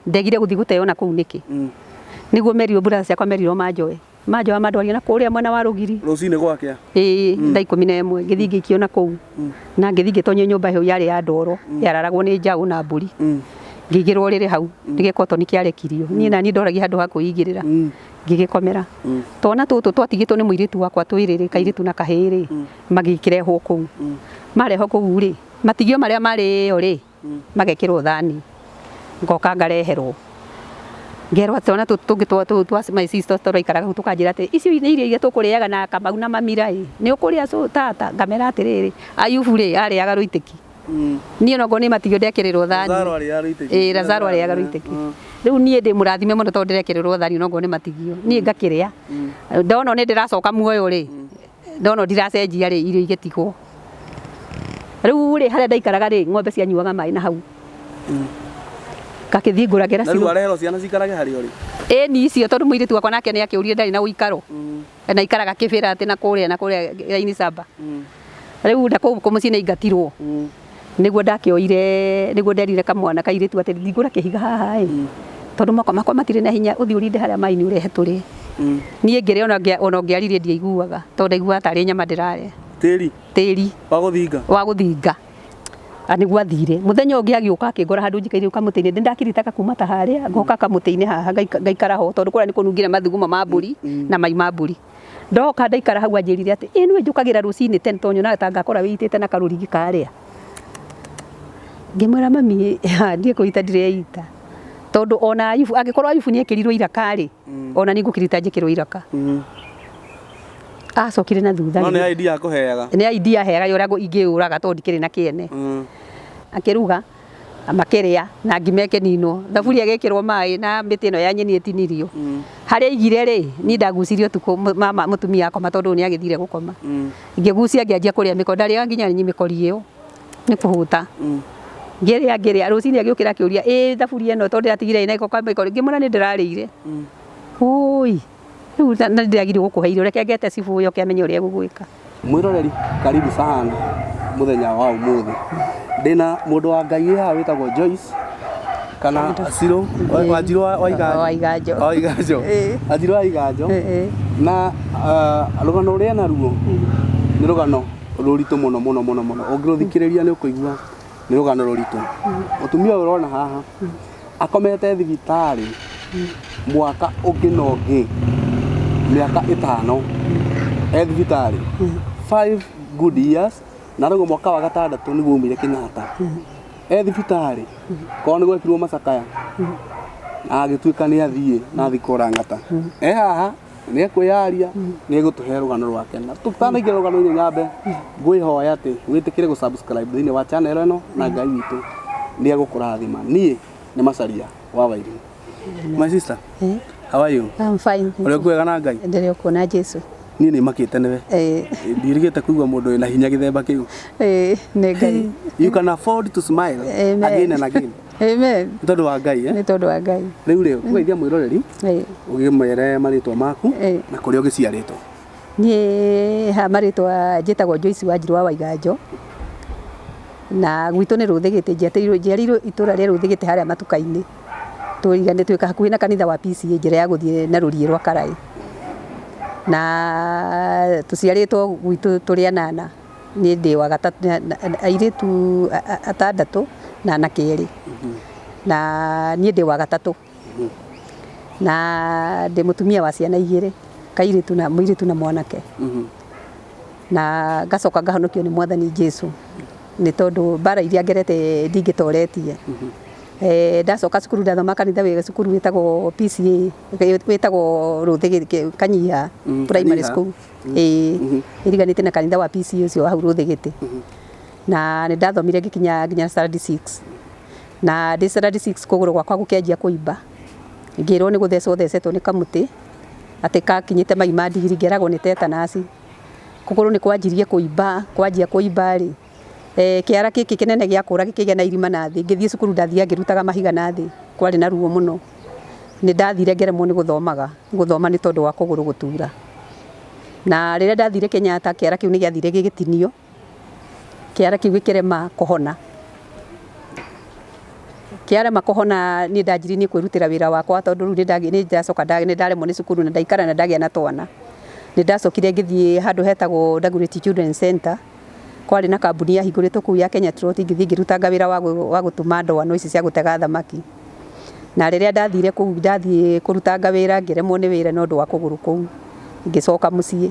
Ndegire gũthiĩ gũteo na kũu nĩkĩ? Nĩguo merirwo mbura ciakwa merirwo manjoe. Manjoa mandwarie na kũrĩa mwena wa rũgiri. Rũcinĩ gwakĩa. Ĩĩ, thaa 11 ngĩthiĩ ngĩikio na kũu. Na ngĩthiĩ ngĩtonyio nyũmba ĩyo yarĩ ya ndoro, yararagwo nĩ njaũ na mbũri. Ngĩigĩrwo ũrĩrĩ hau, nĩ gĩkotoni kĩarekirio. Niĩ naniĩ ndoragia handũ ha kwĩigĩrĩra. Ngĩgĩkomera. Twana tũtũ twatigĩtwo nĩ mũirĩtu wakwa twĩrĩ rĩ, kairĩtu na kahĩĩ rĩ, magĩkĩrehwo kũu. Marehwo kũu rĩ, matigio marĩa marĩo rĩ, magekĩrwo thani. Ngoka ngareherwo. Ngerwo twana tũtũ tũngĩ twa my sister tũraikaraga hau tũkanjĩra atĩ icio nĩ irio iria tũkũrĩaga na Kamau na Mamira ĩ, nĩ ũkũrĩa tata? Ngamera atĩrĩrĩ, Ayubu rĩ, arĩaga rũitĩki. Niĩ onokorwo nĩ matigio ndekĩrĩrwo thani. Lazaro arĩaga rũitĩki. Ĩĩ, Lazaro arĩaga rũitĩki. Rĩu niĩ ndĩ mũrathime mũno tondũ ndĩrekĩrĩrwo thani onokorwo nĩ matigio. Niĩ ngakĩrĩa. Ndona nĩ ndĩracoka muoyo rĩ, ndona ndiracenjia rĩ, irio igĩtigwo. Rĩu rĩ, harĩa ndaikaraga rĩ, ng'ombe cianyuaga maĩ na hau. Ngakĩthiĩ ngũragĩra Na rĩu areherwo ciana cikarage harĩa ũrĩ. Ĩni icio tondũ mũirĩtu wakwa nake nĩ akĩũrire ndarĩ na ũikaro. Na aikaraga kĩbĩra atĩ na kũrĩa na kũrĩa raini saba. Rĩu na kũu mũciĩ nĩ aingatirwo. Nĩguo ndakĩoire, nĩguo nderire kamwana kairĩtu atĩ ndingũra kĩhiga haha ĩ, tondũ moko makwa matirĩ na hinya, ũthiĩ ũrinde harĩa maĩ-inĩ ũrehe tũrĩe. Niĩ ngĩrĩa ona ũngĩaririe ndiaiguaga tondũ ndaiguaga tarĩ nyama ndĩrarĩa. Tĩri? Tĩri. Wa gũthinga? Wa gũthinga. Na nĩguo athire. Mũthenya ũngĩ agĩũka akĩngora handũ njikaire kamũtĩ-inĩ, nĩ ndakiritaga kuma ta harĩa ngoka kamũtĩ-inĩ haha ngaikara ho tondũ kũrĩa nĩ kũnungire mathugumo ma mbũri na mai ma mbũri. Ndoka ndaikara hau anjĩrire atĩ ĩ nĩwe njũkagĩra rũcinĩ tene tondũ nyonaga ta ngakora wĩitĩte na karũrigi karĩa. Ngĩmwĩra mami niĩ kũita ndireita tondũ ona Ayubu angĩkorwo Ayubu nĩ ekĩrirwo iraka rĩ, ona niĩ ngũkirita njĩkĩrwo iraka. Acokire na thutha. No nĩ idea akũheaga. Nĩ idea aheaga ya ũrĩa ingĩyũraga tondũ ndikĩrĩ na kĩene. Akĩruga makĩrĩa na ngima ĩkĩninwo. Thaburia ĩgĩkĩrwo maĩ na mĩtĩ ĩno ya nyeni ĩtinirio. Harĩa aigire rĩ, niĩ ndagucirie ũtukũ mama mũtumia akoma tondũ nĩ agĩthire gũkoma. Ngĩgucia ngĩanjia kũrĩa mĩkori, ndarĩaga nginya mĩkori ĩyo nĩ kũhũta. Ngĩrĩa ngĩrĩa, rũcinĩ agĩũkĩra akĩũria ĩ thaburia ĩno tondũ ndĩratigire ĩna gĩko ka mĩkori, ngĩmwĩra nĩ ndĩrarĩire. Ũi! Rĩu na ndĩragire gũkũhe irio, reke ngete cibũ ũyũ oke amenye ũrĩa egũgwĩka. Mwĩroreri karibu sana mũthenya wa ũmũthĩ. Ndĩna mũndũ wa Ngai wĩ haha wĩtagwo Joyce kana Cirũ Wanjirũ wa Iganjo. Wa Iganjo. Wa Iganjo. Wanjirũ wa Iganjo. Na rũgano rũrĩa naruo nĩ rũgano rũritũ mũno mũno mũno mũno. Ũngĩrũthikĩrĩria nĩ ũkũigua nĩ rũgano rũritũ. Mũtumia ũyũ ũrona haha akomete thibitarĩ mwaka ũngĩ na ũngĩ mĩaka 5 e thibitarĩ, 5 good years, na rĩu mwaka wa gatandatũ nĩguo aumire Kenyatta e thibitarĩ korwo nĩ gwekirwo macakaya na agĩtuĩka nĩ athiĩ na athikwo Lang'ata. E haha nĩ ekwĩyaria, nĩ egũtũhe rũgano rwake. Na tũtanaingĩra rũgano-inĩ, nyambe ngwĩhoya atĩ wĩtĩkĩre gũ-subscribe thĩinĩ wa channel ĩno na Ngai witũ nĩ egũkũrathima. Niĩ nĩ Macaria wa Wairimu. My sister, how are you? I'm fine. Ũrĩ kwega na Ngai? Ndĩrĩ okuo na Jesu. Niĩ nĩ makĩte nĩwe. Ndirigĩte kũigua mũndũ wĩna hinya gĩthemba kĩu. Ĩĩ, nĩ Ngai. You can afford to smile Amen. again and again. Amen. Nĩ tondũ wa Ngai, eh? Nĩ tondũ wa Ngai. Rĩu rĩ, kũgeithia mwĩroreri, ũgĩmwĩre marĩtwa maku na kũrĩa ũgĩciarĩtwo. Niĩ ha marĩtwa njĩtagwo Joyce Wanjirũ wa Waiganjo na gwitũ nĩ Rũthĩgĩtĩ, njiarĩirwo itũra rĩa Rũthĩgĩtĩ harĩa matuka-inĩ, twĩ hakuhĩ na kanitha wa PCEA njĩra ya gũthiĩ na rũriĩ rwa Karaĩ. Na tũciarĩtwo gwitũ tũrĩ anana, niĩ ndĩ wa gatatũ, airĩtu atandatũ na anake erĩ, na niĩ ndĩ wa gatatũ. Na ndĩ mũtumia wa ciana igĩrĩ, kairĩtu na mũirĩtu na mwanake. Na ngacoka ngahonokio nĩ Mwathani Jesu nĩ tondũ mbara iria ngerete ndingĩtoretie. Ndacoka cukuru ndathoma kanitha wĩ cukuru wĩtagwo PCEA wĩtagwo Rũthĩgĩ Kanyiha Primary School. Ĩĩ, ĩriganĩtie na kanitha wa PCEA ũcio wa hau Rũthĩgĩtĩ. Na nĩ ndathomire ngĩkinya nginya standard 6. Na ndĩ standard 6 kũgũrũ gwakwa gũkĩanjia kũimba. Ngĩrwo nĩ gũthecwo thecetwo nĩ kamũtĩ, atĩ kakinyĩte mai ma ndigiri ngeragwo nĩ tetanus. Kũgũrũ nĩ kwanjirie kũimba, kwanjia kũimba rĩ, kĩara gĩkĩ kĩnene gĩakũra gĩkĩgĩa na irima na thĩ, ngĩthiĩ cukuru ndathiaga ngĩrutaga mahiga na thĩ, kwarĩ na ruo mũno. Nĩ ndathire ngĩremwo nĩ gũthomaga, gũthoma nĩ tondũ wa kũgũrũ gũtura. Na rĩrĩa ndathire Kenyatta kĩara kĩu nĩ gĩathire gĩgĩtinio, kĩara kĩu gĩkĩrema kũhona. Kĩarema kũhona niĩ ndanjirie niĩ kwĩrutĩra wĩra wakwa tondũ rĩu nĩ ndacoka nĩ ndaremwo nĩ cukuru na ndaikara na ndagĩa na twana. Nĩ ndacokire ngĩthiĩ handũ hetagwo Dagoretti Children Center, kwarĩ na kambuni yahingũrĩtwo kũu ya Kenya Trot, ngĩthiĩ ngĩrutanga wĩra wa gũtuma ndwano ici cia gũtega thamaki. Na rĩrĩa ndathire kũu ndathiĩ kũrutanga wĩra ngĩremwo nĩ wĩra nĩ ũndũ wa kũgũrũ kũu, ngĩcoka mũciĩ.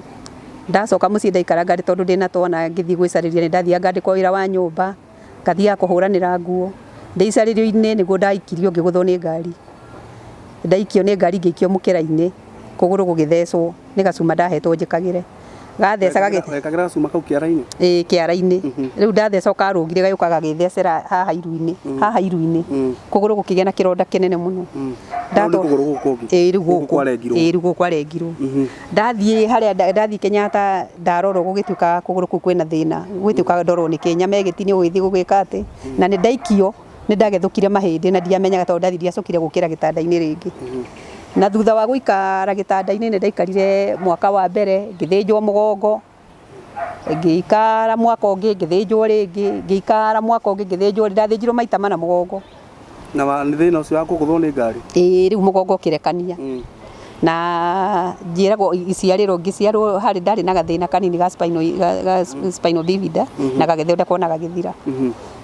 Ndacoka mũciĩ ndaikaranga tondũ ndĩna twana ngĩthiĩ gwĩcarĩria nĩ ndathiaga ngandĩkwo wĩra wa nyũmba, ngathiaga kũhũranĩra nguo. Ndĩ icarĩrio-inĩ nĩguo ndaikirio ngĩgũthwo nĩ ngari. Ndaikio nĩ ngari ngĩikio mũkĩra-inĩ, kũgũrũ gũgĩthecwo nĩ gacuma ndahetwo njĩkagĩre. Gatheca gagĩ Wekagĩra gacuma kau kĩara-inĩ? Ĩĩ kĩara-inĩ. Rĩu ndatheca karũgire gagĩũka gagĩthecera haha iru-inĩ, haha iru-inĩ. Kũgũrũ gũkĩgĩa na kĩronda kĩnene mũno. Rĩu nĩ kũgũrũ gũkũ kũngĩ? Ĩĩ rĩu Gũkũ gũkũ. kwarengirwo? Ĩĩ rĩu gũkũ kwarengirwo. Ndathiĩ harĩa ndathiĩ Kenyatta ndarorwo gũgĩtuĩka kũgũrũ kũu kwĩna thĩna, gũgĩtuĩka ndorwo nĩ kĩ nyama ĩgĩtinio gũgĩthiĩ gũgĩka atĩ, na nĩ ndaikio nĩ ndagethũkire mahĩndĩ na ndiamenyaga tondũ ndathiĩ ndiacokire gũkĩra gĩtanda-inĩ rĩngĩ. Na thutha wa gũikara gĩtanda-inĩ nĩ ndaikarire mwaka wa mbere ngĩthĩnjwo mũgongo, ngĩikara mwaka ũngĩ ngĩthĩnjwo rĩngĩ, ngĩikara mwaka ũngĩ ngĩthĩnjwo, ndathĩnjirwo maita mana mũgongo. Na nĩ thĩna ũcio wa kũgũthwo nĩ ngari? Ĩĩ rĩu mũgongo ũkĩrekania. Na njĩragwo iciarĩrwo ngĩciarwo harĩ ndarĩ na gathĩna kanini ga spinal, ga spinal bifida na gagĩthondekwo na gagĩthira.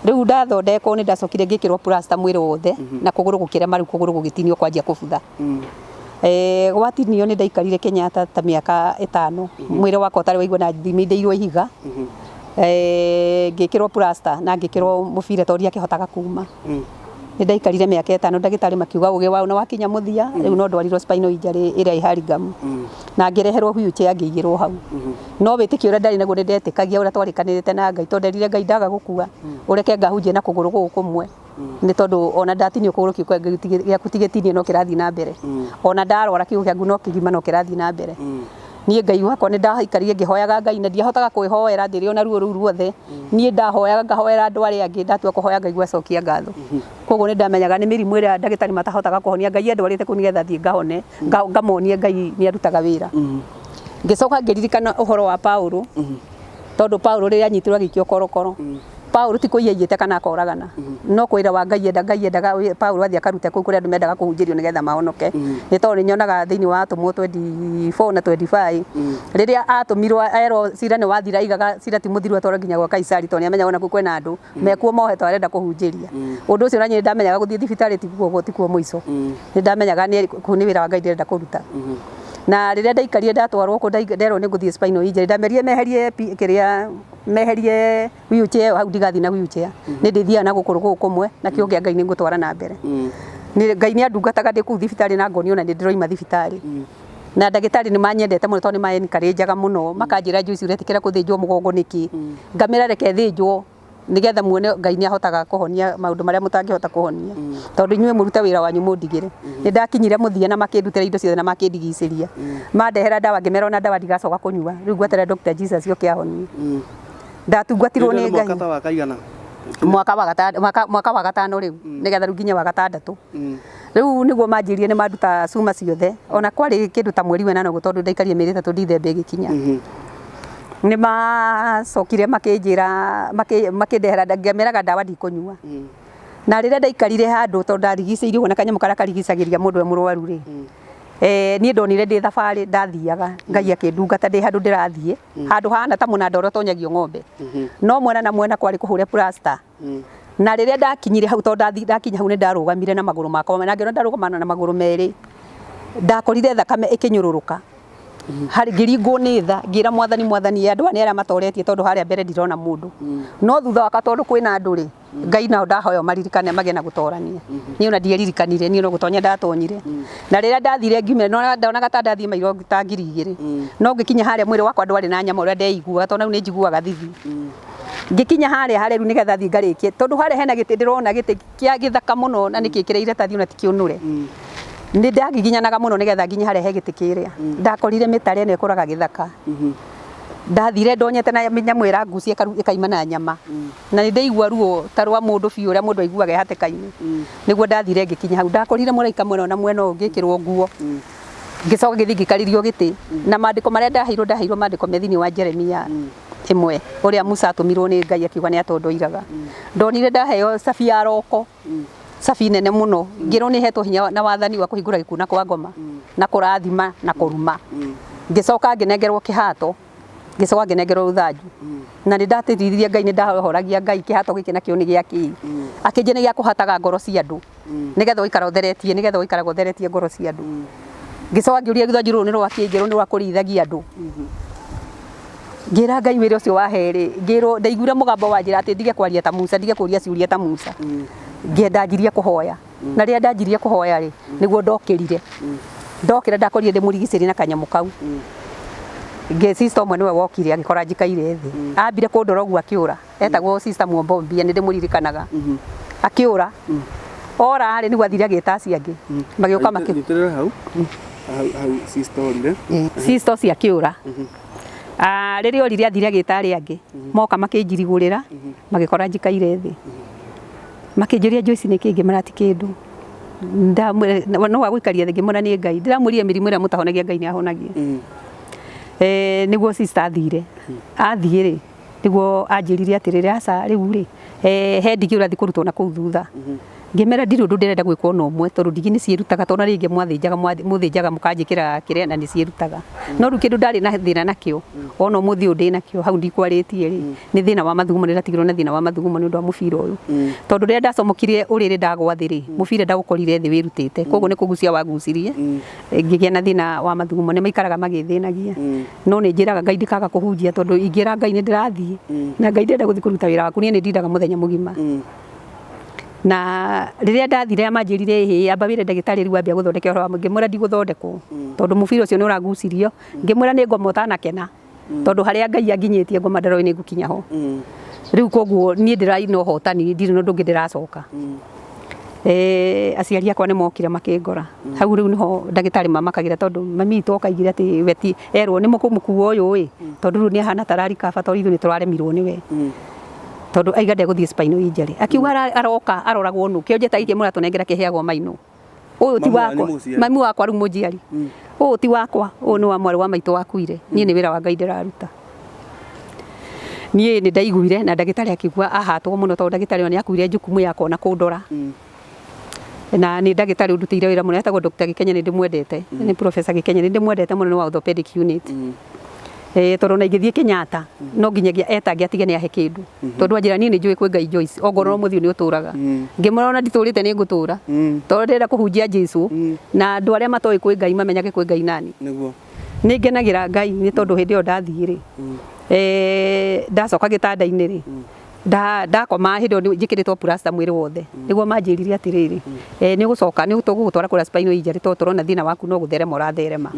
Rĩu ndathondekwo nĩ ndacokire ngĩkĩrwo plaster mwĩrĩ wothe na kũgũrũ gũkĩrema rĩu kũgũrũ gũgĩtinio kwanjia kũbutha. Gwatinio nĩ ndaikarire Kenyatta ta mĩaka ĩtano mwĩrĩ wakwa ũtarĩ waigua na thimĩndĩirwo ihiga. Ngĩkĩrwo plaster na ngĩkĩrwo mũbira tondũ ndiakĩhotaga kuma. Nĩ ndaikarire mĩaka ĩtano ndagĩtarĩ makiuga ũgĩ wao nĩ wakinya mũthia, rĩu no ndwarirwo spinal injury ĩrĩa ĩ Hurlingham. Na ngĩreherwo wheelchair ngĩigĩrwo hau. No wĩtĩkio ũrĩa ndarĩ naguo nĩ ndetĩkagia ũrĩa twarĩkanĩrĩte na Ngai tondũ nderire Ngai ndaga gũkua ũreke ngahunjie na kũgũrũ gũkũ kũmwe. Nĩ tondũ ona ndatinio kũgũrũ kiugo gĩaku ti gĩtinie no kĩrathiĩ na mbere. Ona ndarwara kiugo kĩaku no kĩgima no kĩrathiĩ na mbere. Niĩ Ngai wakwa nĩ ndaikarire ngĩhoyaga Ngai na ndiahotaga kwĩhoera ndĩrĩ ona ruo rũu ruothe. Niĩ ndahoyaga ngahoera andũ arĩa angĩ, ndatua kũhoya ngaigua cokia ngatho. Koguo nĩ ndamenyaga nĩ mĩrimũ ĩrĩa ndagĩtarĩ matahotaga kũhonia, Ngai andwarĩte kũu nĩgetha thiĩ ngahone, ngamonie Ngai nĩ arutaga wĩra. Ngĩcoka ngĩririkana ũhoro wa Paulo, tondũ Paulo rĩrĩa anyitirwo agĩikio korokoro, Paulo ti kũiya aiyĩte kana akoragana, no kwĩra wa Ngai enda Ngai endaga Paulo athiĩ akarute kũu kũrĩa andũ mendaga kũhunjĩrio nĩgetha mahonoke. Nĩ tondũ nĩ nyonaga thĩinĩ wa Atũmwo 24 na 25, rĩrĩa atũmirwo erwo cira nĩ wathira, aigaga cira ti mũthiru atwarwo nginya gwa Kaisari tondũ nĩ amenyaga ona kũu kwĩna andũ mekuo mohetwo arenda kũhunjĩria. Ũndũ ũcio na niĩ nĩ ndamenyaga gũthiĩ thibitarĩ tikuo mũico. Nĩ ndamenyaga kũu nĩ wĩra wa Ngai ndĩrenda kũruta. Na rĩrĩa ndaikarire ndatwarwo kũu nderwo nĩ ngũthiĩ spinal injury, ndamerire meherie kĩrĩa meherie wheelchair hau ndigathiĩ na wheelchair. Nĩ ndĩthiaga na gũkũrũ gũkũ kũmwe na kiugo kĩa Ngai nĩ ngũtwara na mbere. Ngai nĩ andungataga ndĩ kũu thibitarĩ na ngonio na nĩ ndĩroima thibitarĩ. Na ndagĩtarĩ nĩ manyendete mũno tondũ nĩ ma encourage mũno, makanjĩra Joyce ũretĩkĩra kũthĩnjwo mũgongo nĩkĩ? Ngamĩra reke thĩnjwo nĩgetha muone Ngai nĩ ahotaga kũhonia maũndũ marĩa mũtangĩhota kũhonia. Tondũ inyuĩ mũrute wĩra wanyu mũndigĩre. Nĩ ndakinyire mũthia na makĩndutĩra indo ciothe na makĩndigicĩria. Mandehera ndawa ngĩmera ona ndawa ndigacoka kũnyua. Rĩu ngweterera Dr. Jesus oke ahonie. Ndatungatirwo nĩ Ngai. Mwaka ta wa kaigana? Mwaka wa gatano, mwaka wa gatano rĩu, nĩgetha rĩu nginye wa gatandatũ. Rĩu nĩguo manjĩrire nĩ manduta cuma ciothe. Ona kwarĩ kĩndũ ta mweri wenana ũguo tondũ ndaikarire mĩeri ĩtatũ ndithemba ĩgĩkinya. Nĩ macokire makĩnjĩra, makĩndehera, ngĩmeraga ndawa ndikũnyua. Na rĩrĩa ndaikarire handũ tondũ ndarigicĩirio ũguo na kanyamũ karĩa karigicagĩria mũndũ e mũrwaru rĩ, niĩ ndonire ndĩ thabarĩ ndathiaga, Ngai akĩndungata ndĩ handũ ndĩrathiĩ, handũ hahana ta mũnanda ũrĩa ũtonyagio ng'ombe. No mwena na mwena kwarĩ kũhũre plaster. Na rĩrĩa ndakinyire hau tondũ ndakinya hau nĩ ndarũgamire na magũrũ makwa, na ngĩona ndarũgama na magũrũ merĩ, ndakorire thakame ĩkĩnyũrũrũka. Harĩ ngĩringwo nĩ tha, ngĩra mwathani mwathani andũ aya nĩ arĩa matoretie tondũ harĩa mbere ndirona mũndũ. No thutha wakwa tondũ kwĩna andũ rĩ, Ngai nao ndahoya maririkane magĩe na gũtorania. Niĩ ona ndieririkanire, niĩ no gũtonya ndatonyire. Na rĩrĩa ndathire ngiumĩra, ndonaga ta ndathiĩ mairo ta 2000. No ngĩkinya harĩa mwĩrĩ wakwa ndwarĩ na nyama ũrĩa ndeiguaga tondũ rĩu nĩ njiguaga thithi. Ngĩkinya harĩa harĩa rĩu nĩgetha thiĩ ngarĩkie, tondũ harĩa hena gĩtĩ ndĩrona gĩtĩ kĩa gĩthaka mũno na nĩkĩkĩre iratathi ona ti kĩũnũre. Nĩ ndagiginyanaga mũno nĩgetha nginye harĩa he gĩtĩ kĩrĩa. Ndakorire mĩtare ĩno ĩkũraga gĩthaka. Ndathire ndonyete na nyamũ ĩrangucia ĩkaima na nyama. Na nĩ ndaigua ruo ta rwa mũndũ biũ ũrĩa mũndũ aiguaga e hatĩka-inĩ. Nĩguo ndathire ngĩkinya hau. Ndakorire mũraika mwena ũyũ na mwena ũyũ ngĩkĩrwo nguo. Ngĩcoka ngĩthiĩ ngĩikarĩrio gĩtĩ. Na maandĩko marĩa ndaheirwo, ndaheirwo maandĩko me thĩinĩ wa Jeremia ĩmwe ũrĩa Musa atũmirwo nĩ Ngai akiuga nĩ atondoiraga. Ndonire ndaheo cabi ya roko. Cabi nene mũno, ngĩrwo nĩ hetwo hinya na wathani wa kũhingũra gĩkuũ na kwa ngoma na kũrathima na kũruma. Ngĩcoka ngĩnengerwo kĩhato, ngĩcoka ngĩnengerwo rũthanju, na nĩ ndatĩtithirie Ngai, nĩ ndahoragia Ngai kĩhato gĩkĩ nakĩo nĩ gĩa kĩĩ. Akĩnjĩra nĩ gĩa kũhataga ngoro cia andũ nĩgetha ũikara ũtheretie, nĩgetha ũikaraga ũtheretie ngoro cia andũ. Ngĩcoka ngĩũria rũthanju rũrũ nĩ rwa kĩĩ, ngĩrwo nĩ rwa kũrĩithagia andũ. Ngĩra Ngai wĩra ũcio wahe rĩ, ngĩrwo ndaiguire mũgambo wanjĩra atĩ ndige kwaria ta Musa, ndige kũria ciũria ta Musa. Ngĩenda njirie kũhoya, na rĩrĩa ndanjirie kũhoya rĩ, nĩguo ndokĩrire. Ndokĩra ndakorire ndĩmũrigicĩrie na kanyamũ kau. Ngĩ sister ũmwe nĩwe wokire agĩkora njikaire thĩ. Ambire kũndora ũguo akĩũra. Etagwo sister Muombombia, nĩ ndĩmũririkanaga. Akĩũra. Ora rĩ, nĩguo athire agĩta acio angĩ. Magĩũka makĩ Nyitĩrĩra hau hau hau sister orire. Sister ũcio akĩũra. Ah, rĩrĩa orire athire agĩta arĩa angĩ. Moka makĩnjirigũrĩra, magĩkora njikaire thĩ. Makĩnjũria Joyce nĩ kĩĩ, ngĩmera ti kĩndũ. Ndamwĩra no wagũikaria thĩ, ngĩmwĩra nĩ Ngai. Ndĩramwĩrire mĩrimũ ĩrĩa mũtahonagia Ngai nĩ ahonagia. Eh, nĩguo sister athire. Athiĩ rĩ, nĩguo anjĩrire atĩrĩrĩ, aca rĩu rĩ, he ndigi ũrathiĩ kũrutwo na kũu thutha. Ngĩmera ndirĩ ũndũ ndĩrenda gwĩkwo ona ũmwe tondũ ndigi nĩ ciĩrutaga tondũ ona rĩngĩ mwathĩnjaga mũthĩnjaga mũkanjĩkĩra kĩrĩa na nĩ ciĩrutaga. No rĩu kĩndũ ndarĩ na thĩna nakĩo ona ũmũthĩ ũyũ ndĩnakĩo hau ndikwarĩtie rĩ, nĩ thĩna wa mathugumo, nĩ ndatigirwo na thĩna wa mathugumo nĩ ũndũ wa mũbira ũyũ. Tondũ rĩrĩa ndacomokire ũrĩrĩ ndagwa thĩ rĩ, mũbira ndaũkorire thĩ wĩrutĩte, koguo nĩ kũgucia wagucirie, ngĩgĩa na thĩna wa mathugumo, nĩ maikaraga magĩthĩnagia. No nĩ njĩraga Ngai ndikaga kũhunjia tondũ ingĩra Ngai nĩ ndĩrathiĩ, na Ngai ndĩrenda gũthiĩ kũruta wĩra waku, niĩ nĩ ndindaga mũthenya mũgima. Na rĩrĩa ndathire manjĩrire ĩhĩ amba wĩre ndagĩtarĩ rĩu ambia gũthondeka ũhoro wa ngĩmwĩra ndigũthondekwo tondũ mũbira ũcio nĩ ũragucirio, ngĩmwĩra nĩ ngoma ũtanakena tondũ harĩa Ngai anginyĩtie ngoma ndaroĩ nĩ ngũkinya ho. Rĩu koguo niĩ ndĩraina ũhotani ndirĩ na ũndũ ũngĩ ndĩracoka. Aciari akwa nĩ mokire makĩngora hau rĩu nĩho ndagĩtarĩ mamakagĩra tondũ mami witũ okaigire atĩ we ti erwo nĩ mũkũmũkua ũyũ ĩ tondũ rĩu nĩ ahana ta ararikaba tondũ ithuĩ nĩ tũraremirwo nĩwe. Tondũ aiga ndegũthiĩ spinal injury akiuga aroka aroragwo nũ kĩonje ta gĩkĩ mũratũnengera kĩheagwo mainũ ũyũ ti Mamu wanyu wakwa mũciari? Mami wakwa rĩu mũnjiari, ũyũ ti wakwa, ũyũ nĩ wa mwarĩ wa maitũ wakuire, niĩ nĩ wĩra wa Ngai ndĩraruta. Niĩ nĩ ndaiguire na ndagĩtarĩ akĩigua ahatwo mũno tondũ ndagĩtarĩ ũyũ nĩ akuire jukumu ya kona kũndora. Na nĩ ndagĩtarĩ ũndutĩire wĩra mũno etagwo Dr. Gĩkenya, nĩ ndĩmwendete, nĩ Professor Gĩkenya, nĩ ndĩmwendete mũno, nĩ wa orthopedic unit. Tondũ ona ingĩthiĩ Kenyatta no nginyagia etange atige nĩ ahe kĩndũ, tondũ anjĩra niĩ nĩ njũĩ kwĩ Ngai Joyce, ongorwo mũthiũ nĩ ũtũraga. Ngĩmwĩra ona nditũrĩte nĩ ngũtũra, tondũ ndĩrenda kũhunjia Jesu na andũ arĩa matoĩ kwĩ Ngai mamenyage kwĩ Ngai nani. Nĩguo. Nĩ ngenagĩra Ngai nĩ tondũ hĩndĩ ĩyo ndathiĩ rĩ, ndacoka gĩtanda-inĩ rĩ, ndakoma hĩndĩ ĩyo njĩkĩrĩtwo plaster mwĩrĩ wothe, nĩguo manjĩrire atĩrĩrĩ, nĩ ũgũcoka nĩ tũgũgũtwara kũrĩa spinal injury tondũ tũrona thĩna waku no gũtherema ũratherema.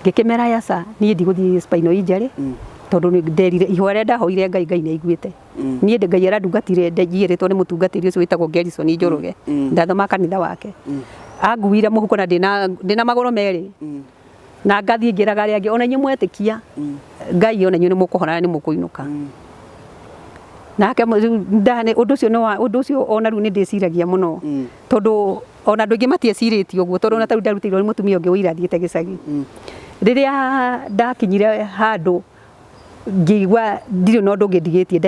Ngĩkĩmera aca, niĩ ndigũthiĩ spinal injury tondũ nĩ nderire ihoya rĩrĩa ndahoire Ngai, Ngai nĩ aiguĩte. Niĩ Ngai arandungatire njiĩrĩtwo nĩ mũtungatĩri ũcio wĩtagwo Gerson Njoroge, ndathomaga kanitha wake. Anguire mũhuko na ndĩna magũrũ merĩ. Na ngathiĩ ngĩraga arĩa angĩ ona inyuĩ mwetĩkia Ngai ona inyuĩ nĩ mũkũhona na nĩ mũkũinũka. Nake ũndũ ũcio nĩ wa ũndũ ũcio ona rĩu nĩ ndĩciragia mũno tondũ ona andũ aingĩ matiecirĩtie ũguo tondũ ona ta rĩu ndarutĩirwo nĩ mũtumia ũngĩ ũira thiĩte gĩcagi. Rĩrĩa ndakinyire handũ ngĩigua ndirĩ na ũndũ ũngĩ ndigĩtie,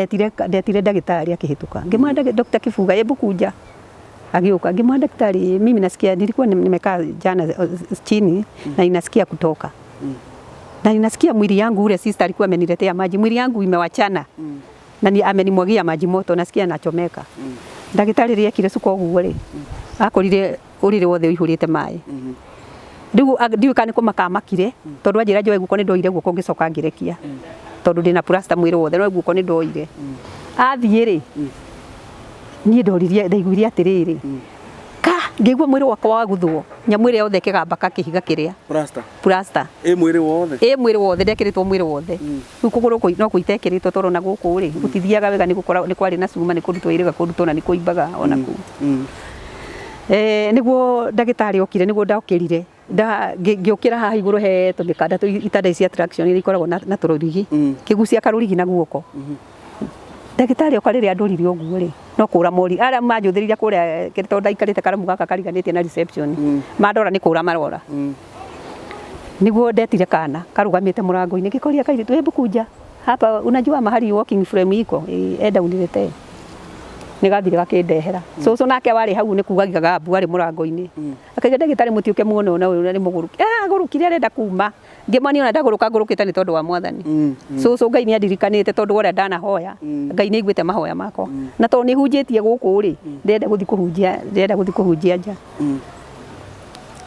ndetire ndagĩtarĩ akĩhĩtũka, ngĩmwĩra Dr. Kibuga hebu kuja. Agĩũka ngĩmwĩra daktari, mimi nasikia nilikuwa nimekaa jana chini na ninasikia kutoka na ninasikia mwili yangu, ule sister alikuwa ameniletea maji, mwili yangu imewachana na ni amenimwagia maji moto, nasikia nachomeka. Ndagĩtarĩ rĩrĩa ekire cuka ũguo rĩ, akorire ũrĩrĩ wothe ũihũrĩte maĩ. Rĩu ndiũĩ kana nĩ kũmaka amakire tondũ anjĩra njoe guoko, nĩ ndoire guoko ngĩcoka ngĩrekia tondũ ndĩna plaster mwĩrĩ wothe, no guoko nĩ ndoire. Athiĩ rĩ, niĩ ndoririe ndaiguire atĩrĩrĩ, ka ngĩigua mwĩrĩ wakwa waguthwo, nyamũ ĩrĩa yothe ĩkĩgamba kĩhiga kĩrĩa. Plaster. Plaster. Ĩ mwĩrĩ wothe? Ĩ mwĩrĩ wothe, ndekĩrĩtwo mwĩrĩ wothe. Rĩu kũgũrũ no kũitekĩrĩtwo tondũ na gũkũ rĩ, gũtithiaga wega, nĩ kwarĩ na cuma, nĩ kũrutwo ĩrĩga kũrutwo na nĩ kũimbaga ona kũu. Nĩguo ndagĩtarĩ okire, nĩguo ndokĩrire, ngĩũkĩra haha igũrũ he tũmĩkanda itanda ici cia traction iria ikoragwo na tũrũrigi, ngĩgucia karũrigi na guoko. Ndagĩtarĩ oka rĩrĩa andorire ũguo rĩ, no kũra mori, arĩa manjũthĩrĩria kũrĩa tondũ ndaikarĩte karamu gaka kariganĩtie na reception, mandora nĩ kũra marora. Nĩguo ndetire kana karũgamĩte mũrango-inĩ, ngĩkoria kairĩtu, hebu kuja hapa, unajua mahali walking frame iko, enda uniletee. Nĩ gathire gakĩndehera. Cũcũ nake warĩ hau nĩ kugagiaga mbu arĩ mũrango-inĩ. Akauga ndagĩtarĩ mũtiũke muone ona ũyũ nĩ mũgũrũki. Ah, agũrũkire arenda kuma. Ngĩmwona ona ndagũrũka ngũrũkĩte nĩ tondũ wa mwathani. Cũcũ Ngai nĩ andirikanĩte tondũ wa ũrĩa ndanahoya. Ngai nĩ aiguĩte mahoya makwa. Na tondũ nĩ hunjĩtie gũkũ rĩ, ndĩrenda gũthiĩ kũhunjia, ndĩrenda gũthiĩ kũhunjia nja.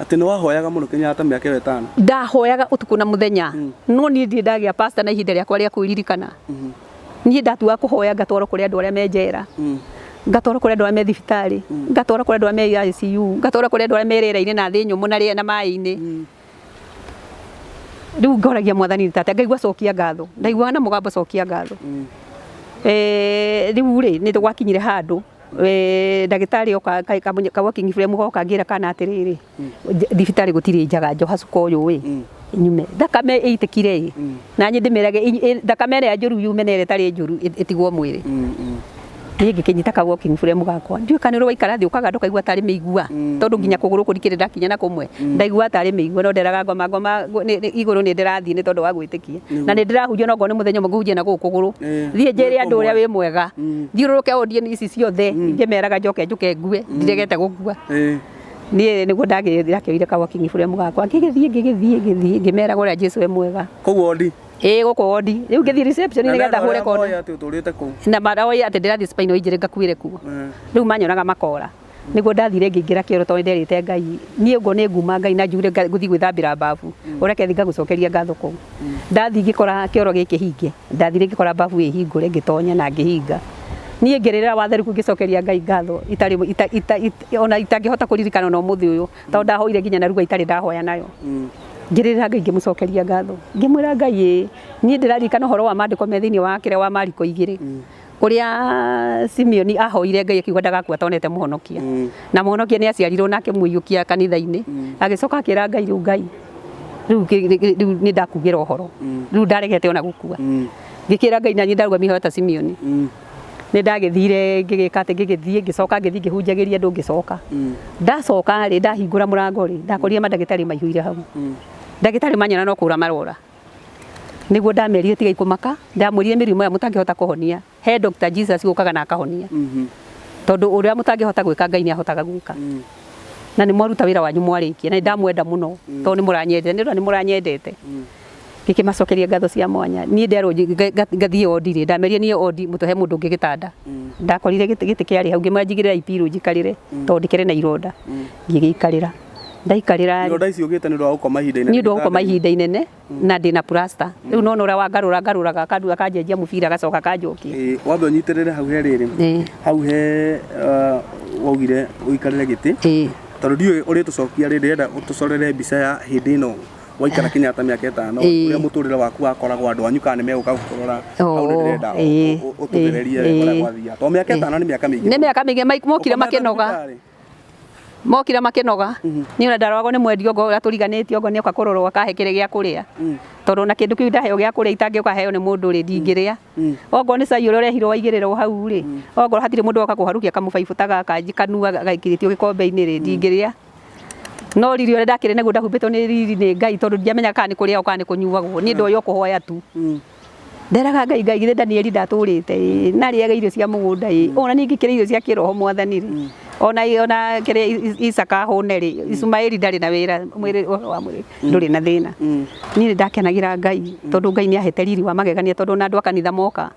Atĩ nĩ wahoyaga mũno Kenyatta mĩaka ĩyo ĩtano? Ndahoyaga ũtukũ na mũthenya. No niĩ ndirĩ ndagĩa pastor na ihinda rĩakwa rĩa kwĩririkana. Niĩ ndatuaga kũhoya ngatwarwo kũrĩ andũ arĩa me njera. Ngatwarwo kũrĩ andũ arĩa me thibitarĩ. Ngatwarwo kũrĩ andũ arĩa me ICU. Ngatwarwo kũrĩ andũ arĩa me rĩera-inĩ na thĩ nyũmũ na maĩ-inĩ. Rĩu ngoragia mwathani nĩ ta atĩa, ngaigua cokia ngatho. Ndaiguaga na mũgambo cokia ngatho. Rĩu rĩ, nĩ gwakinyire handũ ndagĩtarĩ oka ka walking frame goka ngĩra kana atĩrĩrĩ, thibitarĩ gũtirĩ njaga njoha cuka ũyũ ĩ, nyume. Thakame ĩitĩkire ĩ, na niĩ ndĩmĩrage thakame ĩrĩa njũru yume na ĩrĩa ĩtarĩ njũru ĩtigwo mwĩrĩ. Niĩ ngĩkĩnyita ka walking frame gakwa, ndiũĩ kana nĩ ũrĩ waikara thĩ ũkaganda ũkaigua tarĩ mĩigua, tondũ nginya kũgũrũ kũu ndikĩrĩ ndakinya na kũmwe, ndaiguaga tarĩ mĩigua no nderaga ngoma ngoma igũrũ nĩ ndĩrathiĩ nĩ tondũ wa gwĩtĩkia. Na nĩ ndĩrahunjia no okorwo nĩ mũthenya ũmwe ngũhunjia na gũkũ kũgũrũ, thiĩ njĩre andũ ũrĩa wĩ mwega, thiũrũrũke audience ici ciothe ngĩmeraga njoke njũke ngue, ndiregete gũkua. Niĩ nĩguo ndakĩoire ka walking frame gakwa, ngĩgĩthiĩ ngĩgĩthiĩ ngĩthiĩ ngĩmeraga ũrĩa Jesũ e mwega. Kũu wondi? Ĩĩ gũkũ wondi. Rĩu ngĩthiĩ reception nĩgetha hũre kona. Na atĩ ũtũrĩte kũu. Na maroĩ atĩ ndĩrathiĩ spinal injury ngakuĩre kuo. Rĩu manyonaga makora. Nĩguo ndathire ngĩingĩra kĩoro tondũ nĩnderĩte Ngai niĩ ũguo nĩ nguma Ngai na njugire ngũthiĩ gwĩthambĩra babu. Ũreke thiĩ ngagũcokeria ngatho kũu. Ndathiĩ ngĩkora kĩoro gĩkĩ hinge. Ndathire ngĩkora babu ĩ hingũre ngĩtonya na ngĩhinga. Niĩ ngĩrĩra watherũku ngĩcokeria Ngai ngatho itarĩ ona itangĩhota kũririkana ona ũmũthĩ ũyũ tondũ ndahoire nginya na ruga itarĩ ndahoya nayo. Ngĩrĩra Ngai ngĩmũcokeria ngatho. Ngĩmwĩra Ngai ĩĩ, niĩ ndĩraririkana ũhoro wa maandĩko me thĩinĩ wa kĩrĩa wa Mariko igĩrĩ. Ũrĩa Simeoni ahoire Ngai akiuga ndagakua atonete mũhonokia. Na mũhonokia nĩ aciarirwo na akĩmũiyũkia kanitha-inĩ. Agĩcoka akĩra Ngai rĩu Ngai, rĩu nĩ ndakugĩra ũhoro. Rĩu ndaregete ona gũkua. Ngĩkĩra Ngai naniĩ ndarũgamia ihoya ta Simeoni. Nĩ ndagĩthire ngĩgĩka atĩ ngĩgĩthiĩ ngĩcoka ngĩthiĩ ngĩhunjagĩria andũ ngĩcoka. Ndacoka rĩ, ndahingũra mũrango rĩ, ndakorire mandagĩtarĩ maihũire hau. Ndagĩtarĩ manyona no kũra marora. Nĩguo ndamerire tigai kũmaka, ndamwĩrire mĩrimũ ĩrĩa mũtangĩhota kũhonia, he Dr. Jesus ũkaga na akahonia. Tondũ ũrĩa mũtangĩhota gwĩka Ngai nĩ ahotaga gwĩka. Na nĩ mwaruta wĩra wanyu mwarĩkia, na nĩ ndamwenda mũno tondũ nĩ mũranyendete, nĩ ũndũ nĩ mũranyendete. Ngĩkĩmacokeria ngatho cia mwanya. Niĩ nderwo ngathiĩ wondi rĩ, ndamerire niĩ wondi mũtũhe mũndũ ũngĩ gĩtanda. Ndakorire gĩtĩ kĩarĩ hau ngĩmwĩra njigĩrĩrai pillow njikarĩre tondũ ndĩkĩrĩ na ironda. Ngĩgĩikarĩra. Ndaikarĩra rĩ, Ironda ici ũgĩte nĩ ũndũ wa gũkoma ihinda inene. Nĩ ũndũ wa gũkoma ihinda inene na ndĩna plaster. Rĩu nona ũrĩa wangarũra ngarũraga akanjenjia mũbira agacoka akanjokia. Ĩĩ, wambe ũnyitĩrĩre hau he rĩrĩ. Hau he waugire ũikarĩre gĩtĩ. Tondũ ndiũĩ ũrĩtũcokia rĩ, ndĩrenda ũtũcorere mbica ya hĩndĩ ĩno waikara Kenyatta mĩaka ĩtano, ũrĩa mũtũrĩre waku wakoragwo, andũ anyu kana nĩ megũka gũkũrora. Hau nĩ ndĩrenda ũtũthererie wega ũrĩa gwathiaga. Tondũ mĩaka ĩtano nĩ mĩaka mĩingĩ. Nĩ mĩaka mĩingĩ, mokire makĩnoga. Mokire makĩnoga. Niĩ ona ndaroragwo nĩ mwendia ongo ũrĩa tũriganĩtie ongo nĩoka kũrorwo akahe kĩrĩa gĩa kũrĩa. Tondũ ona kĩndũ kĩu ndaheo gĩa kũrĩa itangĩũka heo nĩ mũndũ rĩ, ndingĩrĩa. Ongorwo nĩ cai ũrĩa ũrehirwo waigĩrĩrwo hau rĩ, ongorwo hatirĩ mũndũ woka kũharũkia kamũbaibũ ta gaka kanua gaikĩrĩtio gĩkombe-inĩ rĩ, ndingĩrĩa. No riri ũrĩa ndakĩrĩ naguo ndahumbĩtwo nĩ riri nĩ Ngai tondũ ndiamenyaga kana nĩ kũrĩagwo kana nĩ kũnyuagwo. Niĩ ndoĩ o kũhoya tu. Nderaga Ngai, Ngai githĩ Danieli ndatũrĩte ĩ, na arĩaga irio cia mũgũnda ĩ, ona niĩ ngĩkĩrĩa irio cia kĩroho mwathani rĩ, ona kĩrĩa Isaka ahũne rĩ, Ishumaeli ndarĩ na wĩra, mwĩrĩ ũhoro wa mwĩrĩ ndũrĩ na thĩna. Niĩ nĩ ndakenagĩra Ngai tondũ Ngai nĩ ahete riri wa magegania tondũ ona andũ a kanitha moka,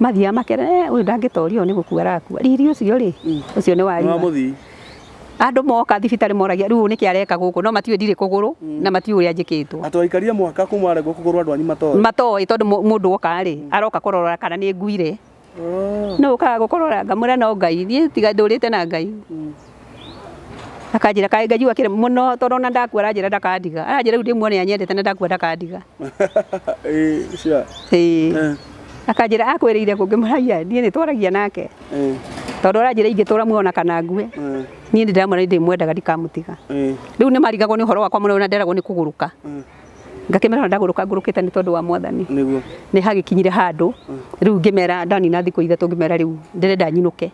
mathiaga makera ũyũ ndangĩtoria ũyũ nĩ gũkua arakua. Riri ũcio rĩ, ũcio nĩ wa Nĩ wa mũthii. Andũ moka thibitarĩ moragia rĩu nĩkĩ areka gũkũ no matiũĩ ndirĩ kũgũrũ na matiũĩ ũrĩa njĩkĩtwo. Atĩ waikarire mwaka kuma warengwo kũgũrũ andũ anyu matoĩ? Matoĩ tondũ mũndũ oka rĩ, aroka kũrora kana nĩ nguire. Nũ ũkaga gũkũrora? Ngamwĩra no Ngai, niĩ tiga ndũrĩte na Ngai. Akanjĩra kaĩ Ngai akĩrĩ mũno tondũ ona ndakua aranjĩra ndakandiga. Aranjĩra rĩu ndĩmuone anyendete na ndakua ndakandiga. Ĩĩ sure. Ĩĩ. Akanjĩra akwĩrĩire kũ? Ngĩmwĩra haiya niĩ nĩ twaragia nake. Tondũ aranjĩra ingĩtũra muoyo ona kana ngue, niĩ nĩ ndĩramwĩra nĩ ndĩmwendaga ndikamũtiga. Rĩu nĩ marigagwo nĩ ũhoro wakwa mũno na nderagwo nĩ kũgũrũka. Ngakĩmera ona ndagũrũka ngũrũkĩte nĩ tondũ wa mwathani. Nĩguo. Nĩ hagĩkinyire handũ, rĩu ngĩmera ndanina thikũ ithatũ ngĩmera rĩu ndĩrenda nyinũke.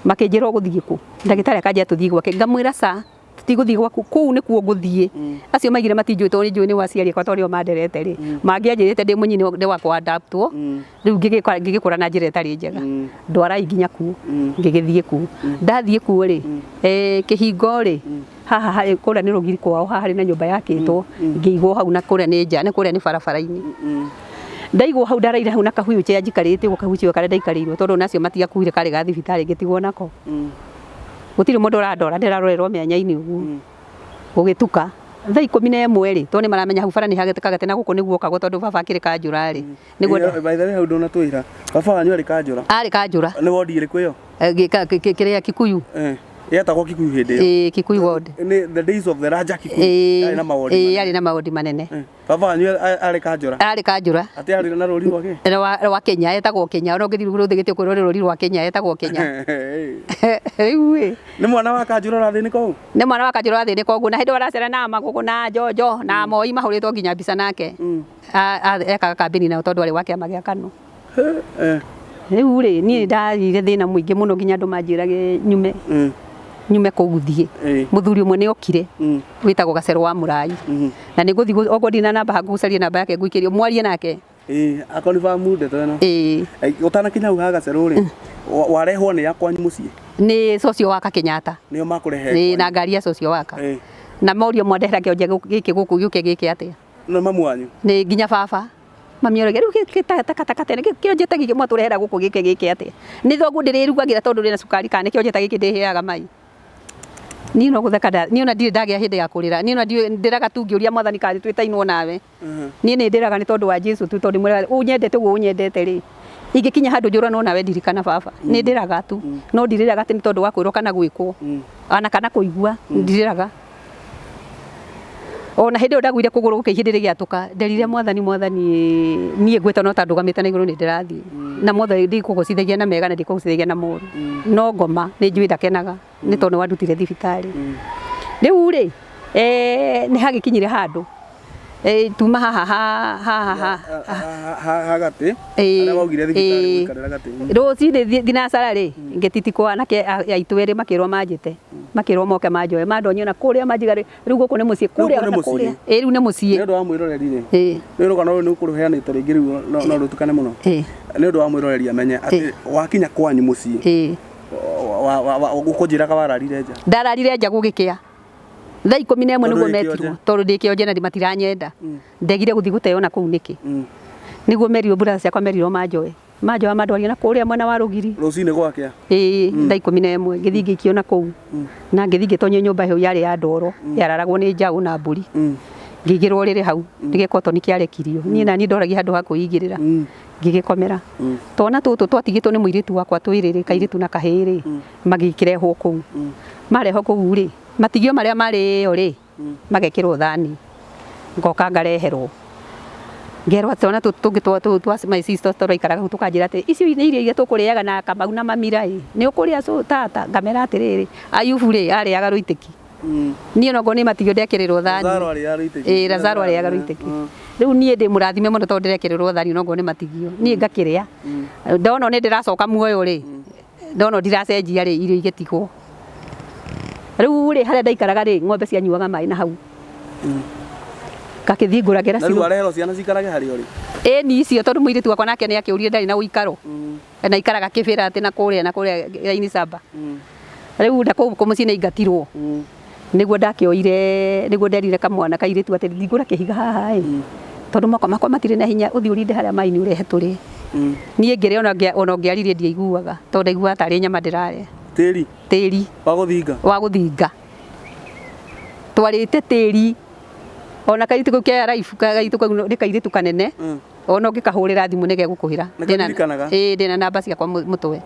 Makĩnjĩra ũgũthiĩ kũ? Ndagĩtarĩ akanjĩra tũthiĩ gwake. Ngamwĩra ca. Tigũthiĩ gwaku, kũu nĩkuo ngũthiĩ. Acio maigire matinjũĩ tondũ nĩnjũĩ nĩ aciari akwa tondũ nĩo manderete rĩ, mangĩanjĩrĩte ndĩ mũnyinyi nĩ wakwa adaptwo, rĩu ngĩgĩkũra na njĩra ĩtarĩ njega. Ndwarai nginya kuo, ngĩgĩthiĩ kuo. Ndathiĩ kuo rĩ, kĩhingo rĩ, haha harĩ kũrĩa nĩ rũgiri kwao, haha harĩ na nyũmba yakĩtwo, ngĩigwo hau na kũrĩa nĩ nja, na kũrĩa nĩ barabara-inĩ. Ndaigwo hau ndaraire hau na kahuyu chair njikarĩte ũguo kahuyu karĩa ndaikarĩirwo tondũ onacio matiakuire karĩ ga thibitarĩ ngĩtigwo nako. Gũtirĩ mũndũ ũrandora ndĩrarorerwo mĩanya-inĩ ũguo. Gũgĩtuka thaa 11 rĩ, tondũ nĩ maramenya hau bara nĩ hagatĩ na gũkũ nĩguo okagwo tondũ baba akĩrĩ kanjũra rĩ. Nĩguo By the way, hau ndũnatwĩra baba wanyu arĩ kanjũra? Arĩ kanjũra. Nĩ wondi ĩrĩkũ ĩyo? Kĩrĩa Kikuyu. Yetagwo Kikuyu hĩndĩ ĩyo? Ĩĩ, Kikuyu ward. Nĩ the days of the Raja Kikuyu. Yarĩ na mawondi manene. Yarĩ na mawondi manene. Baba wanyu arĩ kanjũra? Arĩ kanjũra. Atĩ arĩ na rũri rwa kĩ? Rwa Kenya, etagwo Kenya. Ona ũngĩthiĩ rũthĩ gĩtĩ ũkwĩrwo nĩ rũri rwa Kenya, etagwo Kenya. Rĩu ĩ. Nĩ mwana wa kanjũra ũrathĩnĩka ũũ? Nĩ mwana wa kanjũra ũrathĩnĩka ũguo, na hĩndĩ ĩyo aracera na Magũgũ na Njonjo na Moi mahũrĩtwo nginya mbica nake. Ekaga kambĩni nao tondũ arĩ wa kĩama gĩa KANU. Rĩu rĩ, niĩ ndagĩire thĩna mũingĩ mũno nginya andũ manjĩrage nyume. Nyume kũu thiĩ. Mũthuri ũmwe nĩ okire wĩtagwo Gacerũ wa Mũrai. Na nĩ ngũthiĩ okorwo ndina namba ngũcarie namba yake ngũikĩrie mwarie nake. Ĩĩ, akonfirm ndeto ĩno. Ĩĩ. Ũtanakinya hau ha Gacerũ rĩ, warehwo nĩ a kwanyu mũciĩ? Nĩ socio waka Kenyatta. Nĩo makũrehe? Ĩĩ, na ngari ya socio waka. Na morio mwandehera kĩonje gĩkĩ gũkũ gĩũke gĩke atĩa? Nĩ mamu wanyu? Nĩ nginya baba. Mami oragia rĩu takataka tene kĩonje ta gĩkĩ mwatũrehera gũkũ gĩke gĩke atĩa? Nĩ thoguo ndĩrĩrugagĩra tondũ ndĩ na cukari kana nĩ kĩonje ta gĩkĩ ndĩheaga mai? Niĩ no gũtheka, niĩ ona ndirĩ ndagĩa hĩndĩ ya kũrĩra. Niĩ ona ndĩraga tu ngĩũria Mwathani kana twĩtainwo nawe. Niĩ nĩ ndĩraga nĩ tondũ wa Jesu tu, tondũ ndĩmwĩraga ũnyendete ũguo ũnyendete rĩ, ingĩkinya handũ njũranwo nawe ndirikana baba. Nĩ ndĩraga tu, no ndirĩraga atĩ nĩ tondũ wa kwĩrwo kana gwĩkwo ona kana kũigua, ndirĩraga. Ona hĩndĩ ĩyo ndagũire kũgũrũ gũkĩ ihĩndĩ rĩgĩatũka, nderire Mwathani, Mwathani niĩ ngwĩte no ta ndũgamĩte na igũrũ nĩ ndĩrathiĩ. Na Mwathani ndikũgocithagia na mega na ndikũgocithagia na moru. No ngoma nĩ njũĩ ndakenaga nĩ tondũ nĩ wandutire thibitarĩ. Rĩu rĩ, nĩ hagĩkinyire handũ tuma haha haha ha gatĩ harĩa waugire thibitarĩ gũikarĩra gatĩ. Rũcinĩ thinacara rĩ, ngĩtitikwo anake aitũ erĩ makĩrwo manjĩte, makĩrwo moke manjoe, mandonyie na kũrĩa manjiga rĩu gũkũ nĩ mũciĩ, kũrĩa na kũrĩa. Ĩĩ rĩu nĩ mũciĩ. Nĩ ũndũ wa mwĩroreri rĩ, nĩ rũgano rũrũ nĩ ũkũrũheanĩte rĩngĩ rĩu no rũtukane mũno. Nĩ ũndũ wa mwĩroreri amenye atĩ wakinya kwanyu mũciĩ, ũkũnjĩraga wararire nja? Ndararire nja gũgĩkĩa. Thaa 11 nĩguo metirwo tondũ ndĩ kĩonje na matiranyenda. Ndegire gũthiĩ gũteo na kũu nĩkĩ. Nĩguo merirwo brother ciakwa merirwo manjoe. Manjoa mandwarie na kũrĩa mwena wa rũgiri. Rũcinĩ gwakĩa? Ĩĩ, thaa 11 ngĩthiĩ ngĩikio na kũu. Na ngĩthiĩ ngĩtonyio nyũmba ĩyo yarĩ ya ndoro, yararagwo nĩ njaũ na mbũri. Ngĩigĩrwo ũrĩrĩ hau, nĩ gĩkotoni kĩarekirio. Niĩ naniĩ ndoragia handũ ha kwĩigĩrĩra. Ngĩgĩkomera. Twana tũtũ twatigĩtwo nĩ mũirĩtu wakwa twĩrĩ rĩ, kairĩtu na kahĩĩ rĩ, magĩkĩrehwo kũu. Marehwo kũu rĩ, matigio marĩa marĩo rĩ, magekĩrwo thani. Ngoka ngareherwo. Ngerwo atĩ twana tũtũ tũngĩ twa my sister tũraikaraga hau tũkanjĩra atĩ icio nĩ irio iria tũkũrĩaga na Kamau na Mamira ĩ, nĩ ũkũrĩa tata? Ngamera atĩrĩrĩ, Ayubu rĩ, arĩaga rũitĩki. Niĩ onokorwo nĩ matigio ndekĩrĩrwo thani. Lazaro arĩaga rũitĩki. Ĩĩ, Lazaro arĩaga rũitĩki. Rĩu niĩ ndĩ mũrathime mũno tondũ ndĩrekĩrĩrwo thani onokorwo nĩ matigio. Niĩ ngakĩrĩa. Ndona nĩ ndĩracoka muoyo rĩ, ndona ndiracenjia rĩ, irio igĩtigwo. Rĩu rĩ, harĩa ndaikaraga rĩ, ng'ombe cianyuaga maĩ na hau. Ngakĩthiĩ ngũragĩra Na rĩu wareherwo ciana cikarage harĩa ũrĩ? Ĩni icio tondũ mũirĩtu wakwa nake nĩ akĩũrire ndarĩ na ũikaro. Na aikaraga kĩbĩra atĩ na kũrĩa na kũrĩa raini saba. Rĩu na kũu mũciĩ nĩ aingatirwo. Nĩguo ndakĩoire, nĩguo nderire kamwana kairĩtu atĩ ndingũra kĩhiga haha ĩ, tondũ moko makwa matirĩ na hinya, ũthiĩ ũrinde harĩa maĩ-inĩ ũrehe tũrĩe. Niĩ ngĩrĩa ona ũngĩaririe ndiaiguaga tondũ ndaiguaga tarĩ nyama ndĩrarĩa. Tĩri? Tĩri. Wa gũthinga? Wa gũthinga. Twarĩte tĩri. Ona kairĩtu kau ke life, kairĩtu kau nĩ kairĩtu kanene. Ona ũngĩkahũrĩra thimũ nĩ gegũkũhĩra. Nĩ karirikanaga? Ĩĩ ndĩna namba ciakwa mũtwe.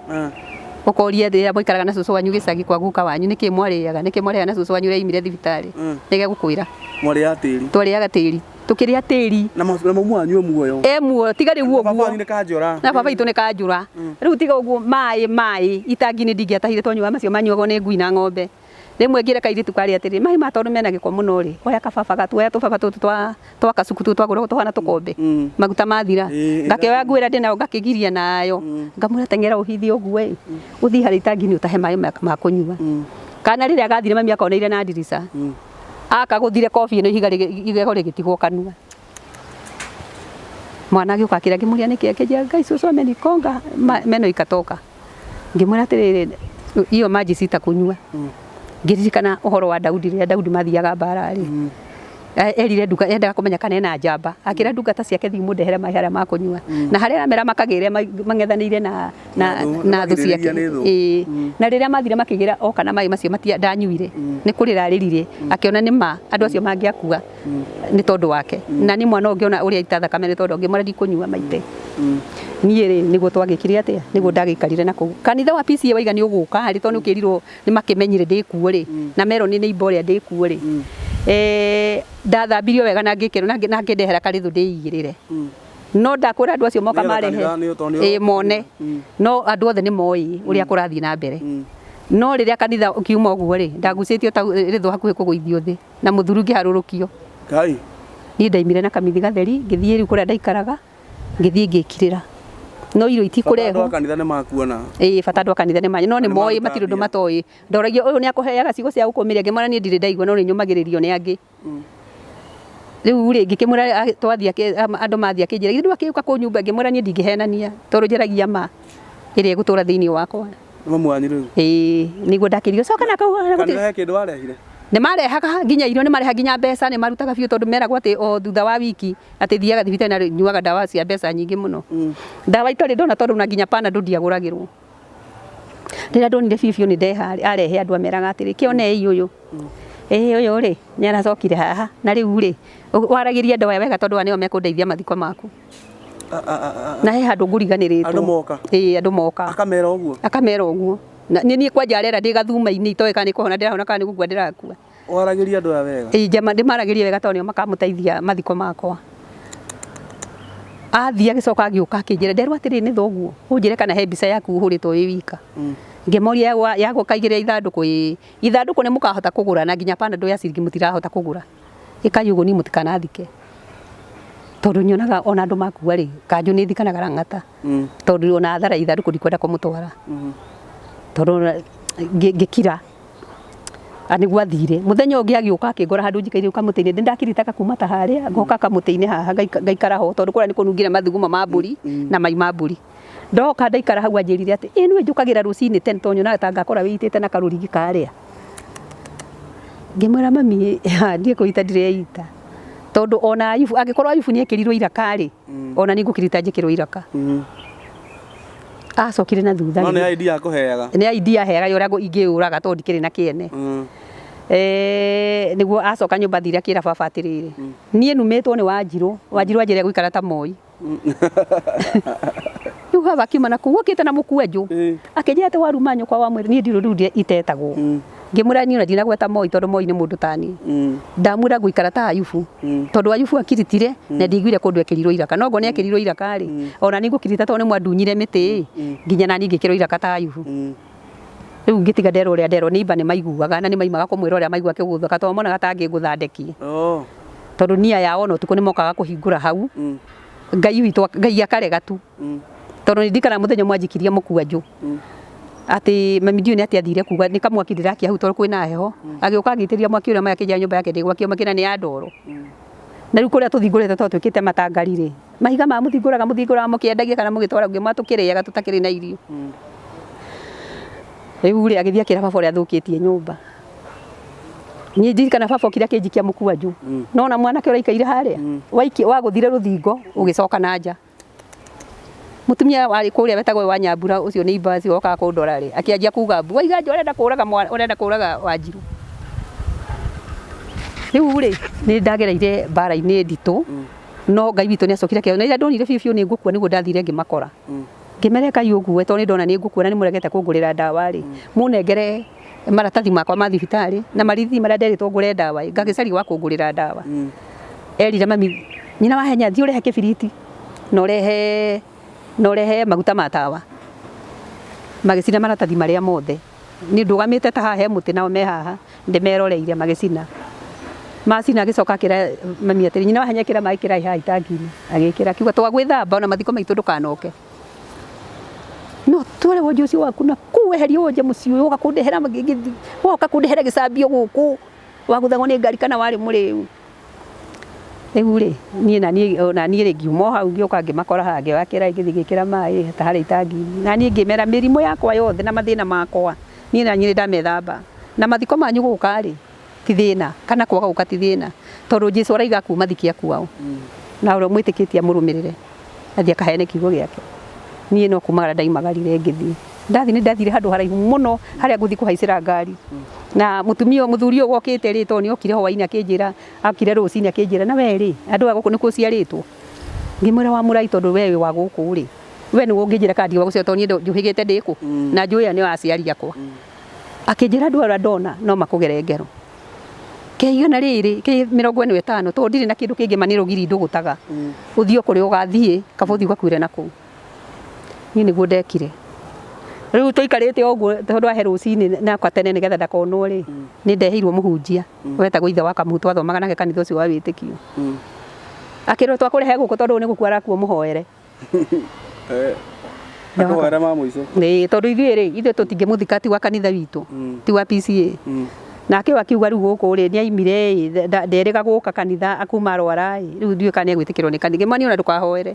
Ũkoria rĩrĩa mwaikaraga na cũcũ wanyu gĩcagi kwa guka wanyu nĩkĩ mwarĩaga, nĩkĩ mwarĩaga na cũcũ wanyu ũrĩa aimire thibitarĩ. Nĩ gegũkwĩra. Mwarĩaga tĩri? Twarĩaga tĩri. Tũkĩrĩa tĩri. Na mamu wanyu e muoyo? E muoyo, tiga rĩu ũguo. Na baba wanyu nĩ kanjũra? Na baba witũ nĩ kanjũra. Rĩu tiga ũguo maĩ maĩ itangi-inĩ ndingĩatahire twanyuaga macio manyuagwo nĩ ngui na ng'ombe. Rĩmwe ngĩra kairĩtu karĩa atĩrĩ, maĩ maya tondũ mena gĩko mũno rĩ, oya kababa gatu, oya tũbaba tũtũ twa kacuku tũtũ twagũragwo tũhana tũkombe, maguta mathira. Ngakĩoya nguo ĩrĩa ndĩnayo ngakĩgiria nayo, ngamwĩra teng'era ũhithe ũguo ĩ, ũthiĩ harĩa itangi-inĩ ũtahe maĩ ma kũnyua. Kana rĩrĩa gathire mami akoneire na ndirica. Akagũthire kobi ĩno ihiga igego rĩgĩtigwo kanua. Mwana agĩũka akĩra ngĩmũria nĩkĩ akĩnjĩra Ngai cũcũ amenikonga meno ikatoka. Ngĩmwĩra atĩrĩrĩ hiyo maji sitakunyua. Ngĩririkana ũhoro wa Daudi rĩrĩa Daudi mathiaga mbara rĩ. Erire nduga endaga kũmenya kana ena njamba akĩra ndungata ciake thiĩ mũndehere maĩ harĩa makũnyua na harĩa aramera makagĩre mang'ethanĩire na na na thũ ciake. Ĩĩ na rĩrĩa mathire makĩgĩra oka na maĩ macio matia ndanyuire nĩ kũrĩra arĩrire akĩona nĩ ma andũ acio mangĩakua nĩ tondũ wake na nĩ mwana ũngĩona ũrĩa aita thakame nĩ tondũ ngĩmwĩra ndikũnyua maite. Niĩ rĩ nĩguo twagĩkire atĩa nĩguo ndagĩikarire na kũu kanitha wa PCEA waiga nĩ ũgũka harĩ tondũ nĩ ũkĩrirwo nĩ makĩmenyire ndĩ kuo rĩ na merwo nĩ neighbor ũrĩa ndĩ kuo rĩ ndathambirio wega na ngĩkĩrwo na ngĩndehera karĩthũ ndĩigĩrĩre. No ndakwĩra andũ acio moka marehe ĩĩ mone no andũ othe nĩ moĩ ũrĩa kũrathiĩ na mbere. No rĩrĩa kanitha ũkiuma ũguo rĩ ndagucĩtio ta rĩthũ hakuhĩ kũgũithio thĩ na mũthuri ngĩharũrũkio. Ngai. Niĩ ndaimire na kamithi gatheri ngĩthiĩ rĩu kũrĩa ndaikaraga ngĩthiĩ ngĩkirĩra. No irio itikũrehwo. Bata andũ a kanitha nĩ makuona. Ĩĩ bata andũ a kanitha nĩ no nĩ moĩ matirĩ ũndũ matoĩ. Ndoragio ũyũ nĩ akũheaga ciugo cia gũkũmĩria ngĩmwĩra niĩ ndirĩ ndaigua no nĩ nyũmagĩrĩrio nĩ angĩ. Rĩu rĩ ngĩkĩmwĩra twathiĩ andũ mathiĩ akĩnjĩra githĩ ndwakĩũka kũnyumba ngĩmwĩra niĩ ndingĩhenania tondũ njaragia ma ĩrĩa ĩgũtũra thĩinĩ wakwa. Nĩ mamu wanyu rĩu? Ĩĩ nĩguo ndakĩrio coka na kau. Kanitha he kĩndũ warehire? Nĩ marehaga nginya irio nĩ marehaga nginya mbeca nĩ marutaga biũ tondũ meragwo atĩ o thutha wa wiki atĩ thiaga thibitarĩ na nyuaga ndawa cia mbeca nyingĩ mũno. Ndawa itarĩ ndona tondũ na nginya Panadol ndiagũragĩrwo. Rĩrĩa ndonire biũ biũ nĩ ndeha arehe andũ ameraga atĩrĩ kĩonei ũyũ. Ĩĩ ũyũ rĩ nĩ aracokire haha na rĩu rĩ waragĩria andũ aya wega tondũ aya nĩo mekũndeithia mathiko maku. Na he handũ ngũriganĩrĩtwo. Andũ moka? Ĩĩ andũ moka. Akamera ũguo? Akamera ũguo. Na niĩ kwanja arera ndĩ gathuma-inĩ itoĩ kana nĩ kũhona ndĩrahona kana nĩ gũkua ndĩrakua. Waragĩria andũ aya wega? Ĩĩ njama ndĩmaragĩrie wega tondũ nĩo makamũteithia mathiko makwa. Athiĩ agĩcoka agĩũka akĩnjĩra nderwo atĩrĩ nĩ thoguo ũnjĩre kana he mbica yaku ũhũrĩtwo wĩ wika. Ngĩmoria yagũkaigĩrĩra ithandũkũ ĩĩ ithandũkũ nĩ mũkahota kũgũra na nginya Panadol ya ciringi mũtirahota kũgũra. Ĩkai ũguo niĩ mũtikanathike. Tondũ nyonaga ona andũ makua rĩ kanjũ nĩ thikanaga rang'ata. Tondũ ona athara ithandũkũ ndikwenda kũmũtwara. Tondũ ngĩkira. Nĩguo athire mũthenya ũngĩ agĩũka akĩngora handũ njikaire kamũtĩ-inĩ ndĩ ndakiritaga kuma ta harĩa ngoka kamũtĩ-inĩ haha ngaikara ho tondũ kũrĩa nĩ kũnungire mathugumo ma mbũri na mai ma mbũri. Ndoka ndaikara hau anjĩrire atĩ ĩ nĩwe njũkagĩra rũcinĩ tene tondũ nyonaga ta ngakora wĩitĩte na karũrigi karĩa. Ngĩmwĩra mami ndiĩ kũita ndireita tondũ ona Ayubu angĩkorwo Ayubu nĩ ekĩrirwo iraka rĩ ona niĩ ngũkirita njĩkĩrwo iraka. Acokire na thutha. No nĩ idea akũheaga? Nĩ idea aheaga ya ũrĩa ingĩũraga tondũ ndikĩrĩ na kĩene. Nĩguo acoka nyũmba athire akĩra baba atĩrĩrĩ niĩ numĩtwo nĩ Wanjirũ, Wanjirũ anjĩrire gũikara ta Moi. Rĩu baba akiuma na kũu okĩte na mũkwanjũ akĩnjĩra atĩ waruma nyũkwa wa mwĩrĩ niĩ ndirĩ rĩu itetagwo. Ngĩmwĩra niĩ ona ndinagweta Moi tondũ Moi nĩ mũndũ taniĩ. Ndamwĩra ngũikara ta Ayubu tondũ Ayubu akiritire na ndiaiguire kũndũ ekĩrirwo iraka no ngo nĩ ekĩrirwo iraka rĩ ona niĩ ngũkirita tondũ nĩ mwandunyire mĩtĩ nginya nani ngĩkĩrwo iraka ta Ayubu. Rĩu ngĩtiga nderwo ũrĩa nderwo nĩ imba nĩ maiguaga na nĩ maimaga kũmwĩra ũrĩa maigua akĩgũthũka tondũ monaga ta angĩngũtha ndekie. Tondũ nia yao ona ũtukũ nĩ mokaga kũhingũra hau. Ngai witũ Ngai akarega tu. Tondũ nĩ ndirikanaga mũthenya ũmwe anjikirie mũkwanjũ. Atĩ mami ndiũĩ nĩ atĩa athire kuga nĩ kamwaki ndĩrakia hau tondũ kwĩna heho. Agĩũka agĩitĩrĩria mwaki ũrĩa maĩ akĩnjĩra nyũmba yake ndĩgwakio mwaki na nĩ ya ndoro. Na rĩu kũrĩa tũthingũrĩte tondũ twĩkĩte matangari rĩ mahiga ma mũthingũraga mũthingũraga mũkĩendagia kana mũgĩtwara ngĩmwa tũkĩrĩaga tũtakĩrĩ na irio. Rĩu rĩ agĩthiĩ akĩra baba ũrĩa athũkĩtie nyũmba. Niĩ ndirikana baba okire akĩnjikia mũkwanjũ. No na mwanake ũraikaire harĩa wagũthire rũthingo ũgĩcoka na nja. Mũtumia warĩ kũrĩa wetagwo wa Nyambura ũcio nĩ ibaci wokaga kũndora rĩ akĩanjia kuga mbu Waiganjũ ũrenda kũraga mwana ũrenda kũraga Wanjirũ. Rĩu rĩ nĩ ndagereire mbara-inĩ nditũ no Ngai witũ nĩ acokire akĩona rĩrĩa ndonire biũ biũ nĩ ngũkua nĩguo ndathire ngĩmakora. Ngĩmera ĩkai ũguo tondũ nĩ ndona nĩ ngũkua na nĩ mũregete kũngũrĩra ndawa rĩ mũnengere maratathi makwa ma thibitarĩ na marithi marĩa nderĩtwo ngũre ndawa ĩ ngagĩcaria wa kũngũrĩra ndawa. Erire mami nyina wa Henya thiĩ ũrehe kĩbiriti na ũrehe maguta ma tawa. Magĩcina maratathi marĩa mothe. Niĩ ndũgamĩte ta haha he mũtĩ nao me haha ndĩmeroreire magĩcina. Macina agĩcoka akĩra mami atĩrĩ nyina wa Henya ĩkĩra maĩ kĩraĩ haha itangi-inĩ. Agĩkĩra akiuga twagwĩthamba ona mathiko maitũ ndũkanoke. No tware wonje ũcio waku na kũu weherie wonje mũciĩ ũyũ woka kũndehera woka kũndehera gĩcambio gũkũ waguthagwo nĩ ngari kana warĩ mũrĩu. Rĩu rĩ niĩ na niĩ ona niĩ rĩ ngiuma o hau ngĩũka ngĩmakora haha ngĩoya kĩraĩ ngĩthiĩ ngĩkĩra maĩ ta harĩa itangi-inĩ na niĩ ngĩmera mĩrimũ yakwa yothe na mathĩna makwa niĩ na niĩ nĩ ndamethamba na mathiko manyu gũka rĩ ti thĩna kana kwaga gũka ti thĩna tondũ Jesũ araiga akua mathike akuao na ũrĩa mwĩtĩkĩtie amũrũmĩrĩre athiĩ akaheane kiugo gĩake. Niĩ no kumagara ndaimagarire ngĩthiĩ. Ndathiĩ nĩ ndathire handũ haraihu mũno harĩa ngũthiĩ kũhaicĩra ngari. Na mũtumia mũthuri ũyũ wokĩte rĩ tondũ nĩ okire hwainĩ akĩnjĩra, okire rũcinĩ akĩnjĩra na we rĩ, andũ a gũkũ nĩkuo ũciarĩtwo? Ngĩmwĩra wa mũrai tondũ we wĩ wa gũkũ rĩ, we nĩwe ũngĩnjĩra kana ndirĩ wa gũciarwo tondũ niĩ njũhĩgĩte ndĩ kũ? Na njũĩ aya nĩo aciari akwa. Akĩnjĩra andũ arĩa ndona no makũgere ngero. Ke igana rĩrĩ, ke mĩrongo ĩno ĩtano tondũ ndirĩ na kĩndũ kĩngĩ ma nĩ rũgiri ndũgũtaga. Ũthiĩ o kũrĩa ũgathiĩ, kaba ũthiĩ ũgakuĩre na kũu. Niĩ nĩguo ndekire. Rĩu tũikarĩte o ũguo tondũ ahe rũcinĩ na tene nĩgetha ndakonwo rĩ, nĩ ndeheirwo mũhunjia wetagwo ithe wa Kamau twathomaga nake kanitha ũcio wa wĩtĩkio. Akĩrwo twakũrehe gũkũ tondũ ũyũ nĩ gũkua arakua ũmũhoere. Akũhoera ma mũico. Ĩĩ tondũ ithuĩ rĩ, ithuĩ tũtingĩmũthika ti wa kanitha witũ, ti wa PCEA. Nake ũyũ akiuga rĩu gũkũ rĩ, nĩ aimire ĩ, nderĩga gũka kanitha kuma arwara ĩ, rĩu ndiũĩ kana nĩ egwĩtĩkĩrwo nĩ kanitha. Ngĩmwĩra niĩ ona ndũkahoere.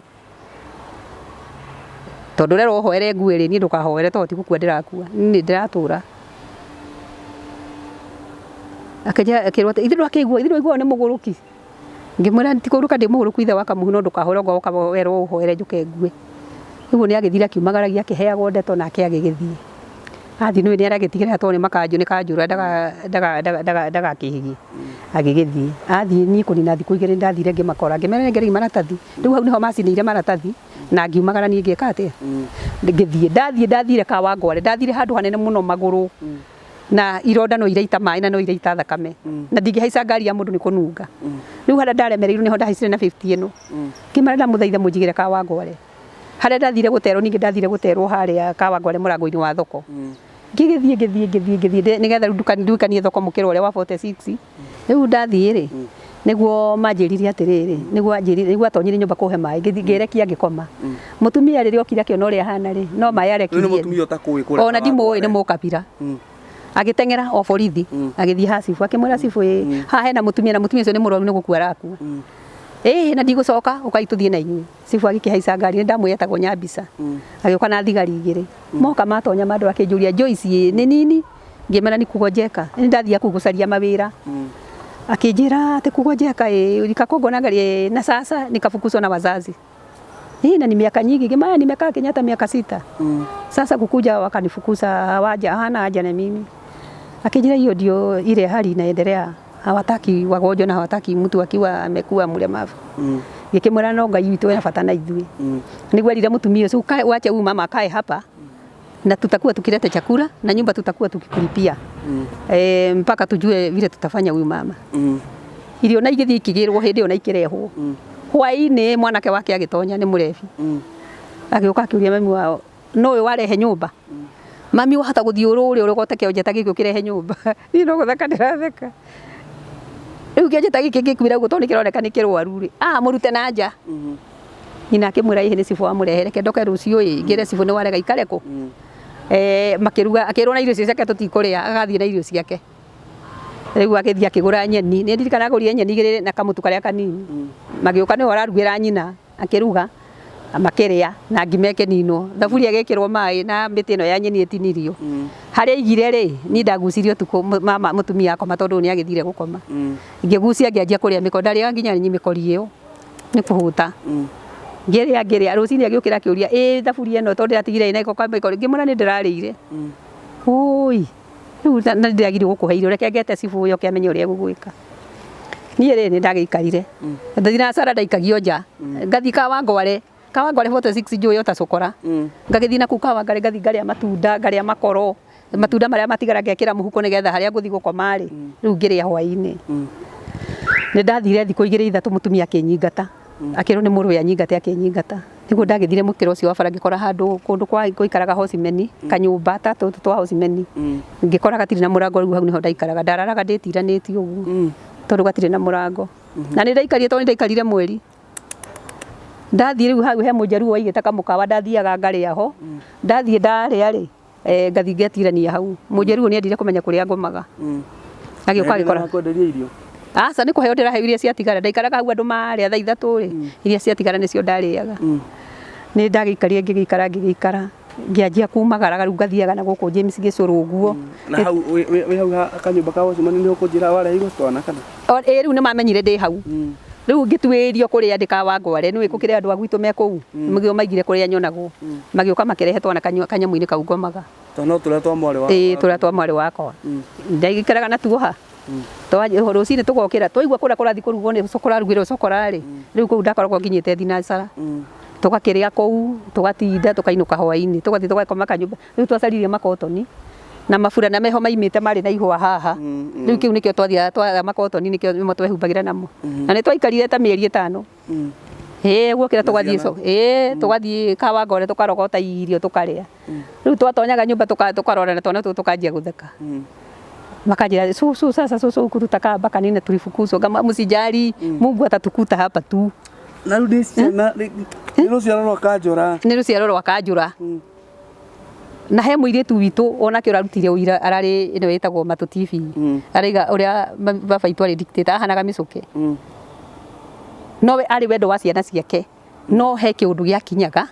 Tondũ ũrerwo ũhoere ngue rĩ, niĩ ndũkahoere tondũ ti gũkua ndĩrakua, niĩ ndĩratũra. Akĩnjĩra akĩrwo atĩ ithe ndwakĩigua, ithe ndwaigua ũyũ nĩ mũgũrũki. Ngĩmwĩra ti kũgũrũka ndĩ mũgũrũku ithe wa Kamuhu no ndũkahoere okorwo woka werwo ũhoere njũke ngue. Rĩu nĩ agĩthire akiumagaragia akĩheagwo ndeto nake agĩgĩthiĩ. Athiĩ nĩũĩ nĩ aragĩtigĩra tondũ nĩ makanjũ nĩ kanjũ ndagakĩhigie. Agĩgĩthiĩ. Athiĩ niĩ kũnina thikũ igĩrĩ nĩ ndathire ngĩmakora ngĩmera nengerei maratathi. Rĩu hau nĩho macinĩire maratathi na ngiumagara niĩ ngĩka atĩa? Ngĩthiĩ. Ndathiĩ ndathire Kawangware, ndathire handũ hanene mũno magũrũ na ironda no iraita maĩ na no iraita thakame na ndingĩhaica ngari ya mũndũ nĩ kũnunga. Rĩu harĩa ndaremereirwo nĩho ndahaicire na 50 ĩno. Ngĩmera ndamũthaitha mũnjigĩre Kawangware. Harĩa ndathire gũterwo ningĩ ndathire gũterwo harĩa Kawangware mũrango-inĩ wa thoko. Ngĩgĩthiĩ ngĩthiĩ ngĩthiĩ ngĩthiĩ nĩgetha rĩu nduĩkanie thoko mũkĩra ũrĩa wa 46. Rĩu ndathiĩ rĩ, nĩguo manjĩrire atĩrĩrĩ, nĩguo anjĩrire, nĩguo atonyire nyũmba kũhe maĩ, ngĩthiĩ ngĩrekia ngĩkoma. Mũtumia rĩrĩa okire akĩona ũrĩa hana rĩ, no maĩ Rĩu nĩ arekirie. mũtumia ũtakũĩ kũrĩa Ona ndimũĩ nĩ Kawangware. mũkabira. Agĩteng'era o borithi, agĩthiĩ ha cibũ, akĩmwĩra cibũ ĩ, haha hena mũtumia na mũtumia ũcio nĩ mũrwaru nĩ gũkua arakua. Ĩĩ na ndigũcoka, ũkai tũthiĩ na inyuĩ. Cibũ agĩkĩhaica ngari, nĩ ndamwĩra etagwo Nyambica. Agĩũka na thigari igĩrĩ. Moka matonya mandora akĩnjũria Joyce ĩ, nĩ nini? Ngĩmera ni kugonjeka. Nĩ ndathiaga kũu gũcaria mawĩra. Akĩnjĩra atĩ kugonjeka ĩ, nikakongwa na ngari ĩ, na sasa nikafukuzwa na wazazi. Hii na ni miaka nyingi, ngĩmaya nimekaa Kenyatta miaka 6. Sasa kukuja wakanifukuza, hawaja, hawana haja na mimi. Akĩnjĩra hiyo ndio ile hali inaendelea, hawataki wagonjwa na hawataki mtu akiwa amekuwa mlemavu. Ngĩkĩmwĩra no Ngai witũ ena bata na ithuĩ. Nĩguo erire mũtumia ũcio wache huyu mama akae hapa na tutakuwa tukileta chakula na nyumba tutakuwa tukikulipia. Mpaka tujue vile tutafanya huyu mama. Irio na igĩthiĩ ikĩgĩrwo hĩndĩ ĩyo na ikĩrehwo. Hwaĩ-inĩ mwanake wake agĩtonya nĩ mũrebi. Agĩũka akĩũria mami wao, no ũyũ warehe nyũmba? Mami wahota gũthiĩ ũrũre ũrogote kĩonje ta gĩkĩ ũkĩrehe nyũmba. Niĩ no gũtheka ndĩratheka. Rĩu kĩonje ta gĩkĩ ngĩkwĩra ũguo tondũ nĩ kĩroneka nĩ kĩrwaru rĩ, ah mũrute na nja. Nyina akĩmwĩra ĩhĩ nĩ cibũ wamũrehere, reke ndoke rũciũ ĩ, ngĩre cibũ nĩ warega ikare kũ. Makĩruga, akĩrwo na irio icio ciake tũtikũrĩa, agathiĩ na irio ciake. Rĩu agĩthiĩ akĩgũra nyeni, nĩ ndirikanaga agũrire nyeni igĩrĩ na kamũtu karĩa kanini. Magĩũka nĩwe ũrarugĩra nyina, akĩruga, makĩrĩa na ngima ĩkĩninwo. Thaburia ĩgĩkĩrwo maĩ na mĩtĩ ĩno ya nyeni ĩtinirio. Harĩa aigire rĩ, niĩ ndagucirie ũtukũ mama mũtumia akoma tondũ nĩ agĩthire gũkoma. Ngĩgucia ngĩanjia kũrĩa mĩkori, ndarĩaga nginya mĩkori ĩyo nĩ kũhũta. Ngĩrĩa ngĩrĩa, rũcinĩ agĩũkĩra akĩũria, ĩ thaburia ĩno tondũ ndĩratigire ĩna gĩko ka mĩkori, ngĩmwĩra nĩ ndĩrarĩire. Ũi, rĩu na ndĩragire gũkũhe irio, reke ngete cibũ ũyũ oke amenye ũrĩa egũgwĩka. Niĩ rĩ nĩ ndagĩikarire. Thinacara ndaikagio nja, ngathiĩ Kawangware, Kawangware 46 njũĩ o ta cũkũra. Ngagĩthiĩ na kũu Kawangware ngathiĩ ngarĩa matunda, ngarĩa makoro, matunda marĩa matigara ngekĩra mũhuko nĩgetha harĩa ngũthiĩ gũkoma rĩ, rĩu ngĩrĩa hwaĩ-inĩ. Nĩ ndathire thikũ igĩrĩ ithatũ mũtumia akĩnyingata. Akĩrwo nĩ mũrũwe anyingate akĩnyingata. Nĩguo ndagĩthire mũkĩra ũcio wa bara ngĩkora handũ kũndũ kwa gũikaraga hocimeni, kanyũmba ta tũtũ twa hocimeni. Ngĩkora gatirĩ na mũrango rĩu hau nĩho ndaikaraga. Ndararaga ndĩtiranĩtie ũguo tondũ gatirĩ na mũrango. Na nĩ ndaikarire tondũ nĩ ndaikarire mweri. Ndathiĩ rĩu hau he mũjaruo waigĩte kamũkawa ndathiaga ngarĩa ho. Ndathiĩ ndarĩa rĩ, ngathiĩ ngetirania hau. Mũjaruo nĩ endire kũmenya kũrĩa ngomaga. Agĩũka agĩkora. Kwenderia irio. Aca nĩ kũheo ndĩraheo iria ciatigara. Ndaikaraga hau andũ marĩa thaa 3 rĩ, iria ciatigara nĩcio ndarĩaga. Nĩ ndagĩikarire ngĩgĩikara ngĩgĩikara. Ngĩanjia kumagaraga rĩu ngathiaga na gũkũ James Gĩcũrũ ũguo. Na hau wĩ hau kanyũmba ka watchman nĩ ũkũnjĩra wareheirwo twana kana? Ĩĩ rĩu nĩ mamenyire ndĩ hau. Rĩu ngĩtuĩrio kũrĩa ndĩ Kawangware nĩũĩ gũkĩrĩ andũ a gwitũ me kũu, nĩguo maigire kũrĩa nyonagwo. Magĩũka makĩrehe twana kanyamũ-inĩ kau ngomaga. Twana o tũrĩa twa mwarĩ wa? Ĩĩ tũrĩa twa mwarĩ wakwa. Ndaikaraga natuo ha. Rũcinĩ tũgokĩra twaigua kũrĩa kũrathiĩ kũrugwo nĩ kũrarugĩrwo cokora rĩ, rĩu kũu ndakoragwo nginyĩte thinacara. Tũgakĩrĩa kũu, tũgatinda tũkainũka hwainĩ, tũgathiĩ tũgakoma kanyũmba. Rĩu twacaririe makotoni na maburana meho maimĩte marĩ na ihũa haha. Rĩu kĩu nĩkĩo twathiaga twara makotoni nĩkĩo nĩmo twehumbagĩra namo. Na nĩ twaikarire ta mĩeri 5. Ĩĩ guokĩra tũgathiĩ ĩĩ tũgathiĩ Kawangware tũkarogota irio tũkarĩa. Rĩu twatonyaga nyũmba tũkarorana twana tũu tũkanjia gũtheka. Makanjĩra susu sasa susu huku tutakaa mpaka nini tulifukuzwa kama msijali Mungu atatukuta hapa tu. Na rĩu nĩ ciana nĩ rũciaro rwa Kanjũra. Nĩ rũciaro rwa Kanjũra. Na he mũirĩtu witũ onake ũrarutire ũira ararĩ ĩno ĩtagwo Matũ TV. Araiga ũrĩa baba witũ arĩ dictator ahanaga mĩcũke. Nowe arĩ wendo wa ciana ciake no he kĩũndũ gĩakinyaga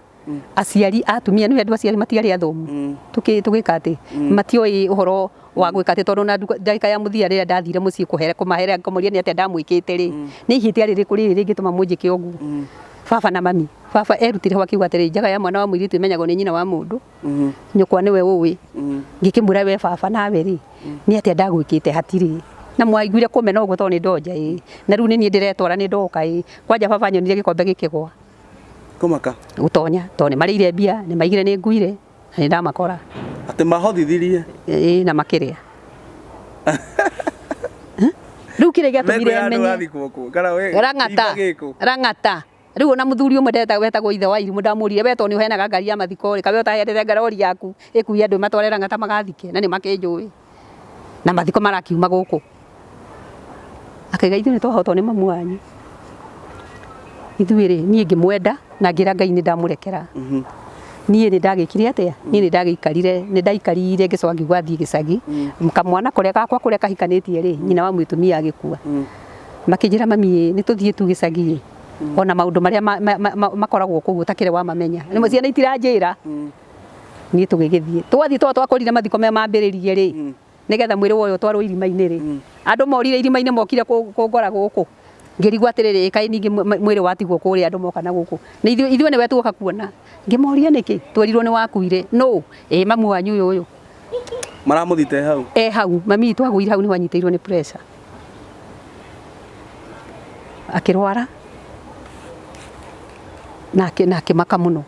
aciari atumia nĩ andũ aciari matiarĩ athomu tũgĩka atĩ matioĩ ũhoro wa gwĩka atĩ tondũ na ndagĩka ya mũthia rĩrĩa ndathire mũciĩ kũmahera kũmoria nĩ atĩa ndamwĩkĩte rĩ, nĩ ihĩtia rĩrĩkũ rĩrĩ rĩngĩtũma mũnjĩke ũguo. Baba na mami, baba erutire ho akiuga atĩrĩ, njaga ya mwana wa mũirĩtu ĩmenyagwo nĩ nyina wa mũndũ, nyũkwa nĩwe ũĩ. Ngĩkĩmwĩra we baba nawe rĩ, nĩ atĩa ndagwĩkĩte hatirĩ. Na mwaiguire kũmena ũguo tondũ nĩ ndonja ĩ, na rĩu nĩ niĩ ndĩretwara nĩ ndoka ĩ, kwanja baba nyonire gĩkombe gĩkĩgwa. Kũmaka? Gũtonya, tondũ nĩ marĩire mbia, nĩ maigire nĩ nguire, na nĩ ndamakora. Atĩ mahotithirie? Ĩĩ na makĩrĩa. Rĩu kĩrĩa gĩatũmire menye. Rang'ata. Rang'ata. Rĩu ona mũthuri ũmwe wetagwo ithe wa irimũ ndamũririe we tondũ nĩ ũheanaga ngari ya mathiko rĩ, kaĩ we ũtaheanĩte ngarori yaku ĩkuue andũ ĩmatware Rang'ata magathike na nĩ makĩnjũĩ. Na mathiko marakiuma gũkũ. Akaiga ithuĩ nĩ twahotwo nĩ mamu wanyu. Ithuĩ rĩ, niĩ ngĩmwenda na ngĩra Ngai nĩ ndamũrekera. Niĩ nĩ ndagĩkire atĩa? Niĩ nĩ ndagĩikarire, nĩ ndaikarire ngĩcoka ngiuga thiĩ gĩcagi. Kamwana kũrĩa gakwa kũrĩa kahikanĩtie rĩ, nyina wa mũtumia agĩkua. Makĩnjĩra mami nĩ tũthiĩ tu gĩcagi ĩ. Ona maũndũ marĩa makoragwo kũu ũtakĩrĩ wamamenya. Rĩmwe ciana itiranjĩra. Niĩ tũgĩgĩthiĩ. Twathiĩ twakorire mathiko me mambĩrĩrie rĩ, nĩgetha mwĩrĩ woywo ũtwarwo irima-inĩ rĩ, andũ morire irima-inĩ mokire kũngora gũkũ. Ngĩrigwo atĩrĩrĩ, kaĩ ningĩ mwĩrĩ watigwo kũrĩa andũ moka na gũkũ. Nĩ ithuĩ nĩwe tuoka kuona. Ngĩmoria nĩkĩ? Twerirwo nĩ wakuire. Nũ? Ĩĩ mamu wanyu ũyũ ũyũ. Maramũthite hau? E hau. Mami witũ agũire hau nĩho anyitĩirwo nĩ pressure. Akĩrwara na akĩmaka mũno.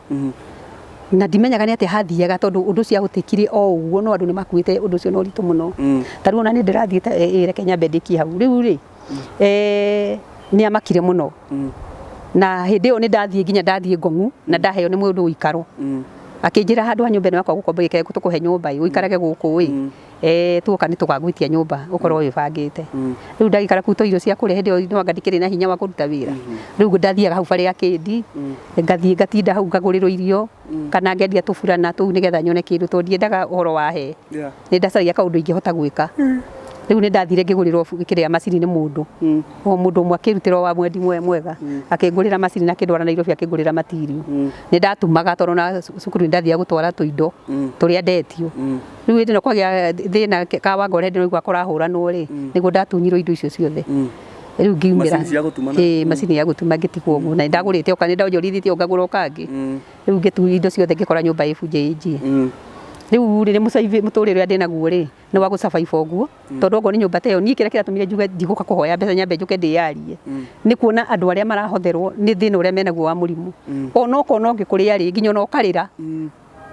Na ndimenyaga nĩ atĩa hathiaga tondũ ũndũ ũcio ahũtĩkire o ũguo no andũ nĩ makuĩte ũndũ ũcio na ũritũ mũno. Ta rĩu ona nĩ ndĩrathiĩte ĩ reke nyambe ndĩkie hau. Rĩu rĩ, nĩ amakire mũno. Na hĩndĩ ĩyo nĩ ndathiĩ nginya ndathiĩ Ngong'u na ndaheo nĩ mũndũ ũikaro. Akĩnjĩra handũ ha nyũmba ĩno yakwa gũkomba ĩke tũkũhe nyũmba ĩ, ũikarage gũkũ ĩ. Tuoka nĩ tũgagwĩtia nyũmba ũkorwo wĩbangĩte. Rĩu ndagĩikara kũu to irio cia kũrĩa hĩndĩ ĩyo no anga ndikĩrĩ na hinya wa kũruta wĩra. Rĩu ndathiaga hau bara ya Kĩndi, ngathiĩ ngatinda hau ngagũrĩrwo irio kana ngendia tũburana tũu nĩgetha nyone kĩndũ tondũ ndiendaga ũhoro wa he. Nĩ ndacaragia kaũndũ ingĩhota gwĩka. Rĩu nĩ ndathire ngĩgũrĩrwo kĩrĩa macini nĩ mũndũ. O mũndũ ũmwe akĩrutĩra wa mwendi mwega, akĩngũrĩra macini na akĩndwara Nairobi akĩngũrĩra material. Nĩ ndatumaga tondũ na cukuru nĩ ndathiaga gũtwara tũindo tũrĩa ndetio. Rĩu hĩndĩ ĩno kwagĩa thĩna Kawangware hĩndĩ ĩno igua kũrahũranwo rĩ, nĩguo ndatunyirwo indo icio ciothe. Rĩu ngiumĩra. Macini cia gũtuma. Ĩĩ macini ya gũtuma ngĩtigwo ũguo. Na nĩ ndagũrĩte o nĩ ndonjorithĩtie o ngagũra o kangĩ. Rĩu ngĩtunywo indo ciothe ngĩkora nyũmba ĩbunje ĩnjie. Rĩu rĩ, mũtũrĩre ũrĩa ndĩnaguo rĩ, nĩ wa gũ survive ũguo. Tondũ okorwo nĩ nyũmba ta ĩyo, niĩ kĩrĩa kĩratũmire njuge ndigũka kũhoya mbeca nyambe njũke ndĩyarie, nĩ kuona andũ arĩa marahotherwo nĩ thĩna ũrĩa menaguo wa mũrimũ. Ona ũkona ũngĩ kũrĩa rĩ, nginya ona ũkarĩra.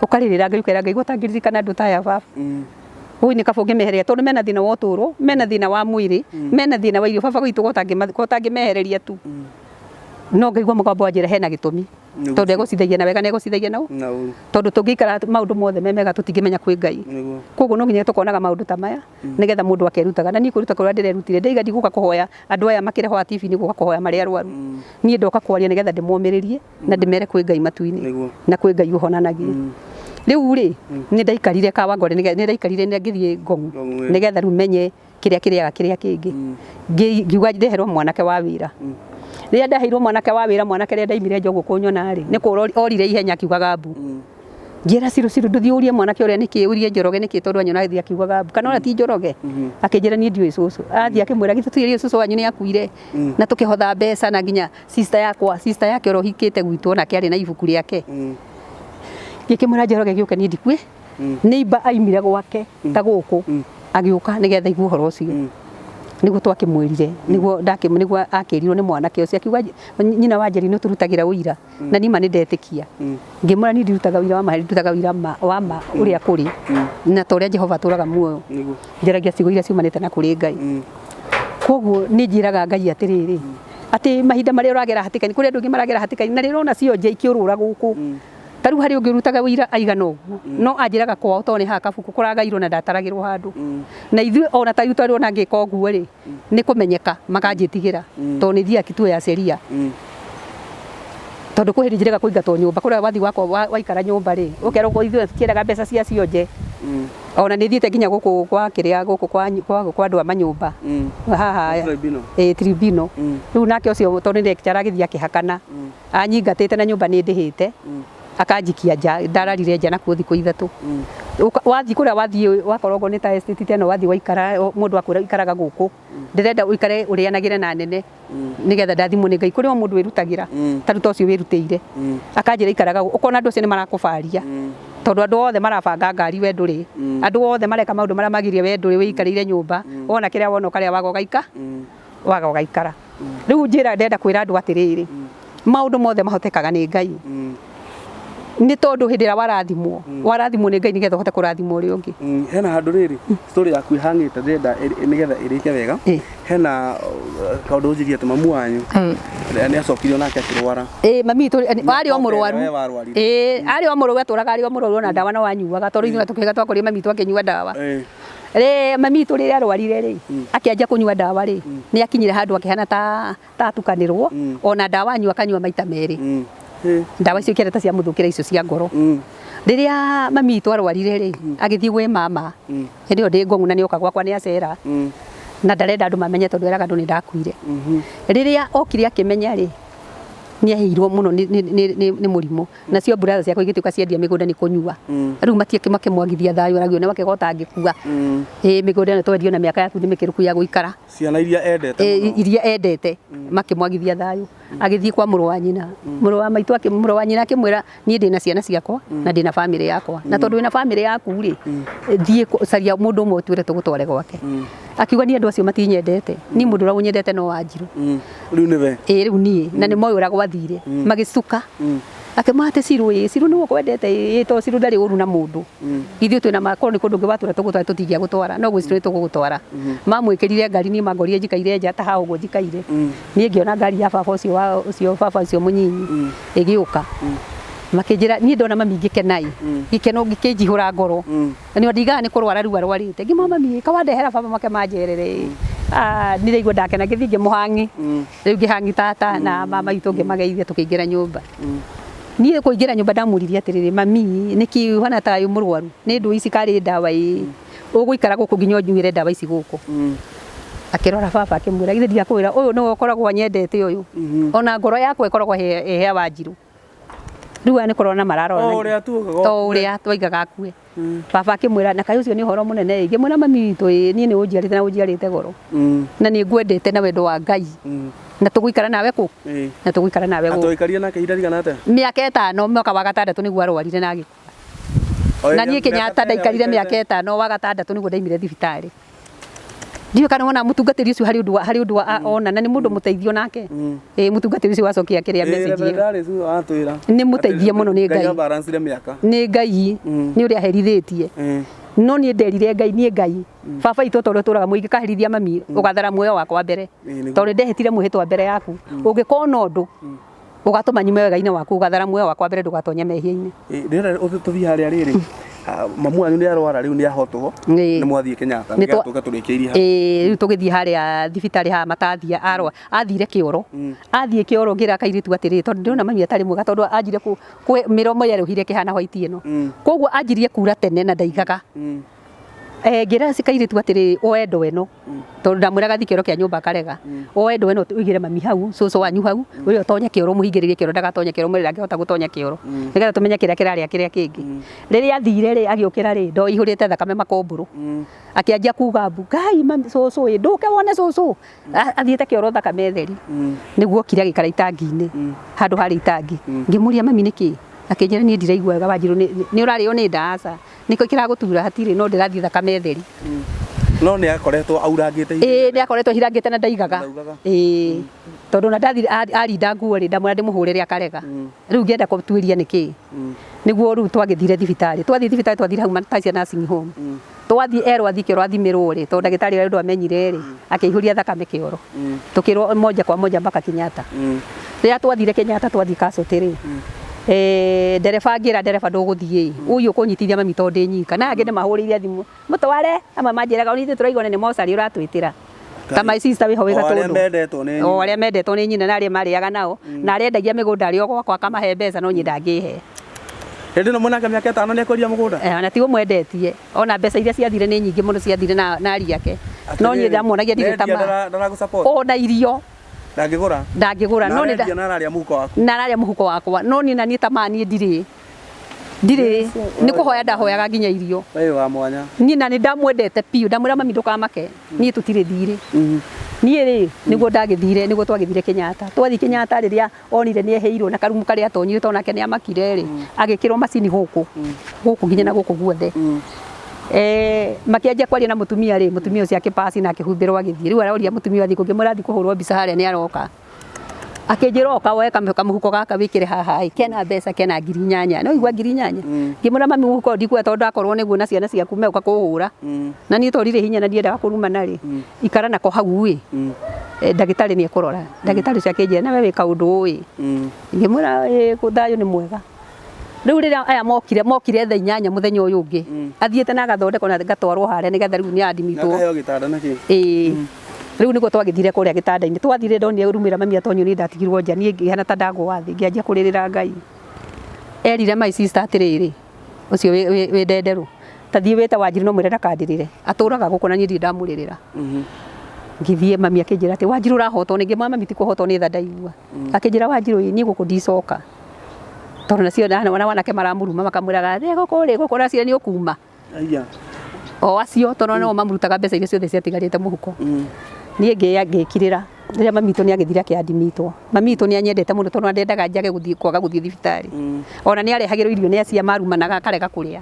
Ũkarĩrĩra Ngai ũkera Ngai gũtangĩririkana andũ ta aya baba. Ũi nĩ kaba ũngĩmehereria tondũ mena thĩna wa ũtũũro, mena thĩna wa mwĩrĩ, mena thĩna wa irio. Baba gwitũ gotangĩmehereria tu. No ngaigua mũgambo wanjĩra hena gĩtũmi. Nĩguo. Tondũ egũcithagia na wega na egũcithagia na ũru. Na ũru. Tondũ tũngĩikara maũndũ mothe me mega tũtingĩmenya kwĩ Ngai. Nĩguo. Koguo no nginya tũkonaga maũndũ ta maya nĩgetha mũndũ akerutaga. Na niĩ kwĩruta kũrĩa ndĩrerutire, ndaiga ndigũka kũhoya andũ aya makĩrehoa TV-inĩ gũka kũhoya marĩ arwaru. Niĩ ndoka kwaria nĩgetha ndĩmomĩrĩrie na ndĩmere kwĩ Ngai matu-inĩ Nĩguo. na kwĩ Ngai ũhonanagia. Rĩu rĩ, nĩ ndaikarire Kawangware, nĩ ndaikarire na ngĩthiĩ Ngong'u Ngong'u, ĩ. nĩgetha rĩu menye kĩrĩa kĩrĩaga kĩrĩa kĩngĩ. Ngiuga ndeherwo mwanake wa wĩra. Rĩrĩa ndaheirwo mwanake wa wĩra, mwanake rĩrĩa ndaimire njogu kũnyona rĩ, nĩ kũra orire ihenya akiugaga mbu. Ngĩra Ciru, Ciru ndũthiĩ ũrie mwanake ũrĩa nĩkĩ, ũrie Njoroge nĩkĩ, tondũ anyona agĩthiĩ akiugaga mbu. Kana ona ti Njoroge? Akĩnjĩra niĩ ndiũĩ cũcũ. Athiĩ akĩmwĩra githĩ tũtiũĩ cũcũ wanyu nĩ akuire. Na tũkĩhotha mbeca na nginya sister yakwa, sister yake ũrĩa ũhikĩte gwitũ onake arĩ na ibuku rĩake. Ngĩkĩmwĩra Njoroge gĩũke niĩ ndikue. Neighbor aimire gwake ta gũkũ agĩũka nĩgetha aigue ũhoro ũcio. Nĩguo twakĩmwĩrire, nĩguo nĩguo akĩrirwo nĩ mwanake ũcio akiuga nyina wa Njeri nĩ ũtũrutagĩra ũira na niĩ ma nĩ ndetĩkia. Ngĩmwĩra niĩ ndirutaga ũira wa maheni, ndutaga ũira wa ma ũrĩa kũrĩ na ta ũrĩa Jehova atũraga muoyo. Nĩguo. Njaragia ciugo iria ciumanĩte na kũrĩ Ngai. Koguo nĩ njĩraga Ngai atĩrĩrĩ, atĩ mahinda marĩa ũragera hatĩka-inĩ, kũrĩ andũ aingĩ maragera hatĩka-inĩ na rĩrĩa ũrona cionje ikĩũrũra gũkũ. Ta rĩu harĩ ũngĩ ũrutaga ũira aigana ũguo, no anjĩraga kwao tondũ nĩ haha kabuku kũragairwo na ndataragĩrwo handũ. Na ithuĩ ona ta rĩu tondũ ona ngĩka ũguo rĩ, nĩ kũmenyeka makanjĩtigĩra tondũ nĩ thiaga kituo ya sheria. Tondũ kwĩ hĩndĩ njĩrĩga kũingatwo nyũmba, kũrĩa wathiĩ wakwa waikara nyũmba rĩ, ũkerwo ithuĩ tũtiendaga mbeca cia cionje. Ona nĩ thiĩte nginya gũkũ kwa kĩrĩa gũkũ kwa andũ a manyũmba. Haha. Tribunal. Ĩ tribunal. Rĩu nake ũcio tondũ nĩ lecturer agĩthiĩ akĩhakana. Anyingatĩte na nyũmba nĩ ndĩhĩte. Akanjikia nja, ndararire nja nakuo thikũ ithatũ. Wathiĩ kũrĩa wathiĩ wakorwo okorwo nĩ ta estate ta ĩno wathiĩ waikara mũndũ akwĩra ikaraga gũkũ. Ndĩrenda ũikare ũrĩanagĩre na nene nĩgetha ndathimwo nĩ Ngai. Kũrĩ o mũndũ wĩrutagĩra ta rĩu ta ũcio wĩrutĩire. Akanjĩra ikaraga gũkũ. Ũkona andũ acio nĩ marakũbaria. Tondũ andũ othe marabanga ngari we ndũrĩ. Andũ othe mareka maũndũ marĩa magĩrĩire we ndũrĩ, wĩikarĩire nyũmba. Wona kĩrĩa wona ũkarĩa waga ũgaika. Waga ũgaikara. Rĩu njĩra ndĩrenda kwĩra andũ atĩrĩrĩ, maũndũ mothe mahotekaga nĩ Ngai. Nĩ tondũ hĩndĩ ĩrĩa warathimwo, warathimwo nĩ Ngai nĩgetha ũhote kũrathima ũrĩa ũngĩ. Hena handũ rĩrĩ story yaku ĩhang'ĩte ndĩrenda nĩgetha ĩrĩke wega. Hena kaũndũ ũnjĩrie atĩ mamu wanyu nĩ acokire onake akĩrwara. Ĩ mami witũ arĩ o mũrwaru. We warwarire. Ĩ arĩ o mũrwaru, atũraga arĩ o mũrwaru ona ndawa no anyuaga tondũ ithuĩ tũkĩga twakorire mami witũ akĩnyua ndawa. Rĩ mami witũ rĩrĩa arwarire rĩ, akĩanjia kũnyua ndawa rĩ, nĩ akinyire handũ akĩhana ta atukanĩrwo, ona ndawa anyua akanyua maita merĩ. Ndawa icio ikĩenda ta ciamũthũkĩra icio cia ngoro. Rĩrĩa mami witũ arwarire rĩ, agĩthiĩ gwĩ mama. Hĩndĩ ĩyo ndĩ Ngong'u na nĩoka gwakwa nĩ acera. Na ndarenda andũ mamenye tondũ eraga andũ nĩ ndakuire. Rĩrĩa okire akĩmenya rĩ, nĩ aheirwo mũno nĩ mũrimũ. Nacio brother ciakwa igĩtuĩka ciendia mĩgũnda nĩ kũnyua. Rĩu makĩmwagithia thayũ aragio nĩ makĩgota angĩkua. Ĩ mĩgũnda ĩno twendio na mĩaka yaku nĩ mĩkĩrũku ya gũikara. Ciana iria endete mũno. Iria endete makĩmwagithia thayũ. Agĩthiĩ kwa mũrũ wa nyina. Mũrũ wa maitũ mũrũ wa nyina akĩmwĩra niĩ ndĩna ciana ciakwa na ndĩna famĩlĩ yakwa. Na tondũ wĩna famĩlĩ yaku rĩ, thiĩ caria mũndũ ũmwe ũtwĩre tũgũtware gwake. Akiuga niĩ andũ acio matinyendete. Niĩ mũndũ ũrĩa ũnyendete no Wanjirũ. Rĩu nĩwe. Ĩ rĩu niĩ na nĩ moĩ ũrĩa gwathire. Magĩcuka. Akĩmwĩra atĩ Ciru ĩ, Ciru nĩwe ũkwendete ĩ, to Ciru ndarĩ ũru na mũndũ. Ithuĩ twĩna ma korwo nĩ kũndũ ũngĩ watwĩra tũgũtware tũtingĩagũtwara, no gwĩ Ciru nĩ tũgũgũtwara. Mamwĩkĩrire ngari niĩ mangorire njikaire nja ta haha ũguo njikaire. Niĩ ngĩona ngari ya baba ũcio wa ũcio baba ũcio mũnyinyi ĩgĩũka. Makĩnjĩra niĩ ndona mami ngĩkena ĩ, gĩkeno gĩkĩnjihũra ngoro. Na nĩ ndigaga nĩ kũrwara rĩu arwarĩte. Ngĩmwĩra mami kawandehera baba make manjerere ĩ. Nĩ ndaigua ndakena ngĩthiĩ ngĩmũhangi. Rĩu ngĩhangi tata na mama witũ ngĩmageithia tũkĩingĩra nyũmba. Niĩ kũingĩra nyũmba ndamũririe atĩrĩrĩ, mami nĩkĩ ũhana ta wĩ mũrwaru? Nĩ ndũĩ ici karĩ ndawa ĩ, ũgũikara gũkũ nginya ũnyuĩre ndawa ici gũkũ. Akĩrora baba akĩmwĩra githĩ ndiakwĩra ũyũ nĩwe ũkoragwo anyendete ũyũ. Ona ngoro yakwa ĩkoragwo ĩ Wanjirũ. Rĩu aya nĩ kũrorana mararorana. O ũrĩa tuoigaga O ũrĩa twoigaga akue. Baba akĩmwĩra na kaĩ ũcio nĩ ũhoro mũnene ĩ. Ngĩmwĩra mami witũ ĩ niĩ nĩ ũnjiarĩte na ũnjiarĩte goro. Na nĩ ngwendete na wendo wa Ngai. Na tũgũikara nawe kũ? Na tũgũikara nawe gũkũ. Atũikarie nake ihinda rigana atĩa? Mĩaka ĩtano, mwaka wa gatandatũ nĩguo arwarire na agĩkua. Na niĩ Kenyatta ndaikarire mĩaka ĩtano, wa gatandatũ nĩguo ndaimire thibitarĩ. Ndiũĩ kana wona mũtungatĩri ũcio harĩ ũndũ harĩ ũndũ ona na nĩ mũndũ mũteithio nake. Ĩ mũtungatĩri ũcio wacokia kĩrĩa message ĩyo. Nĩ mũteithie mũno nĩ Ngai. Nĩ Ngai nĩ ũrĩa aherithĩtie. No niĩ nderire Ngai niĩ Ngai baba itũ tondũ tũraga mũingĩ kaherithia mami ũgathara muoyo wakwa mbere. Tondũ ndehĩtire mwĩhĩtwa mbere yaku. Ũngĩkona ũndũ Ũgatũma nyume wega-inĩ waku, ũgathara muoyo wakwa mbere ndũgatonye mehia-inĩ. Ndĩrenda tũthiĩ harĩa rĩrĩ. Mamu wanyu nĩ arwara rĩu nĩ ahotwo. Nĩ mwathiĩ Kenyatta nĩgetha tũke tũrĩkĩirie hau. Ĩĩ rĩu tũgĩthiĩ harĩa thibitarĩ haha matathia arwa athire kĩoro. Athiĩ kĩoro ngĩra kairĩtu atĩrĩrĩ tondũ ndĩrona mami atarĩ mwega tondũ anjire mĩromo yerũhire ĩkĩhana white ĩno. Koguo anjirie kura tene na ndaigaga. Ngĩra kairĩtu atĩrĩrĩ oe ndoo ĩno tondũ ndamwĩraga thiĩ kĩoro kĩa nyũmba akarega. Oe ndoo ĩno ũigĩre mami hau, cũcũ wanyu hau, ũrĩa ũtonye kĩoro ũmũhingĩrĩrie kĩoro ndagatonye kĩoro mwĩrĩ ndangĩhota gũtonya kĩoro. Nĩgetha tũmenye kĩrĩa kĩrarĩa kĩrĩa kĩngĩ. Rĩrĩa athire rĩ, agĩũkĩra rĩ, ndoo ĩihũrĩte thakame makũmbũrũ. Akĩanjia kuga mbu, Ngai mami cũcũ ĩ, ndũke wone cũcũ. Athiĩte kĩoro thakame theri. Nĩguo okire agĩikara itangi-inĩ, handũ harĩ itangi. Ngĩmũria mami nĩkĩ? Akĩnjĩra niĩ ndiraigua wega Wanjirũ nĩ ũrarĩo nĩ nda? Aca. Nĩkĩ kĩragũtura? Hatirĩ no ndĩrathiĩ thakame theri. No nĩ akoretwo aurangĩte ihinda. Ĩĩ nĩ akoretwo ahirangĩte na ndaigaga. Ĩĩ tondũ ona ndathire arinda nguo rĩ ndamwĩra ndĩmũhũrĩre akarega. Rĩu ngĩenda gũtuĩria nĩkĩ. Nĩguo rĩu twagĩthire thibitarĩ. Twathiĩ thibitarĩ twathire hau Matasia Nursing Home. Twathiĩ erwo athiĩ kĩoro athimĩrwo rĩ, tondũ ndagĩtarĩ ũrĩa ndwamenyire rĩ, akĩihũria thakame kĩoro. Tũkĩrwo moja kwa moja mpaka Kenyatta. Rĩrĩa twathire Kenyatta twathiĩ casualty rĩ, ndereba ngĩra ndereba ndũgũthiĩ ĩ, ũi ũkũnyitithia mami tondũ ndĩ nyika. Na aya angĩ ndĩmahũrĩire thimũ, mũtware, amwe manjĩraga ona ithuĩ tũraigua nĩ mocarĩ ũratwĩtĩra. Ta my sister wĩho wĩ O arĩa Gatũndũ. mendetwo nĩ O arĩa mendetwo nĩ nyina na arĩa marĩaga nao, na arĩa endagia mĩgũnda arĩ o gwakwa akamahe mbeca no niĩ ndangĩhe. Hĩndĩ ĩno mwanake mĩaka ĩtano nĩ ekwendia mũgũnda? Ona ti ũmwendetie, ona mbeca iria ciathire nĩ nyingĩ mũno ciathire na ariũ ake. No niĩ ndamuonagia ndirĩ tamaa. Ndaragũ support? Ona irio. Ndangĩgũra? Ndangĩgũra. Na arendia na ararĩa mũhuko waku? Na ararĩa mũhuko wakwa. No niĩ na niĩ tamaa niĩ ndirĩ. Ndirĩ. Nĩ kũhoya ndahoyaga nginya irio. We wa mwanya. Niĩ na nĩ ndamwendete biũ. Ndamwĩra mami ndũkamake. Niĩ tũtirĩ thirĩ. Niĩ rĩ, nĩguo ndagĩthire, nĩguo twagĩthire Kenyatta. Twathiĩ Kenyatta rĩrĩa onire nĩ ehĩirwo na karumu karĩa atonyire tondũ nake nĩ amakire rĩ, agĩkĩrwo macini gũkũ. Gũkũ nginya na gũkũ guothe. Makĩanjia kwaria na mũtumia rĩ, mũtumia ũcio akĩpass na akĩhumbĩrwo agĩthiĩ. Rĩu aroria mũtumia athiĩ kũ, ngĩmwĩra athiĩ kũhũrwo mbica harĩa nĩ aroka. Akĩnjĩra oka woe kamũhuko gaka wĩkĩre haha ĩ, kena mbeca kena 8,000. No igua 8,000? Ngĩmwĩra mami mũhuko ũyũ ndikuoya tondũ ndakorwo nĩguo na ciana ciaku megũka kũhũra. Na niĩ tondũ ndirĩ hinya na ndiendaga kũrumana rĩ, ikara nako hau ĩ, ndagĩtarĩ nĩ ekũrora. Ndagĩtarĩ ũcio akĩnjĩra nawe wĩ kaũndũ ũĩ. Ngĩmwĩra ĩ thayũ nĩ mwega. Rĩu rĩrĩa aya mokire, mokire thaa 8 mũthenya ũyũ ũngĩ. Athiĩte na agathondekwo na ngatwarwo harĩa nĩgetha rĩu nĩ admitwo. Akaheo gĩtanda na kĩ? Ĩĩ. Rĩu nĩguo twagĩthire kũrĩa gĩtanda-inĩ. Twathire ndonire rumĩra mami atonyio niĩ ndatigirwo nja niĩ ngĩhana ta ndagũa thĩ ngĩanjia kũrĩrĩra Ngai. Erire my sister atĩrĩrĩ, ũcio wĩ ndenderũ, ta thiĩ wĩte Wanjirũ na ũmwĩre ndakandĩrĩre. Atũraga gũkũ na niĩ ndirĩ ndamũrĩrĩra. Ngĩthiĩ mami akĩnjĩra atĩ Wanjirũ ũrahotwo nĩ, ngĩmwĩra mami ti kũhotwo nĩ tha ndaigua. Akĩnjĩra Wanjirũ ĩ niĩ gũkũ ndicoka. Tondũ nacio na wanake maramũruma makamwĩraga thĩ gũkũ rĩ gũkũ ũreciria nĩ ũkuma. Aya. O acio tondũ nĩo mamũrutaga mbeca iria ciothe ciatigarĩte mũhuko. Niĩ ngĩkirĩra rĩrĩa mami witũ nĩ agĩthire akĩandimitwo. Mami witũ nĩ anyendete mũno tondũ ndendaga njage gũthiĩ kwaga gũthiĩ thibitarĩ. Ona nĩ arehagĩrwo irio nĩ acia marumanaga akarega kũrĩa.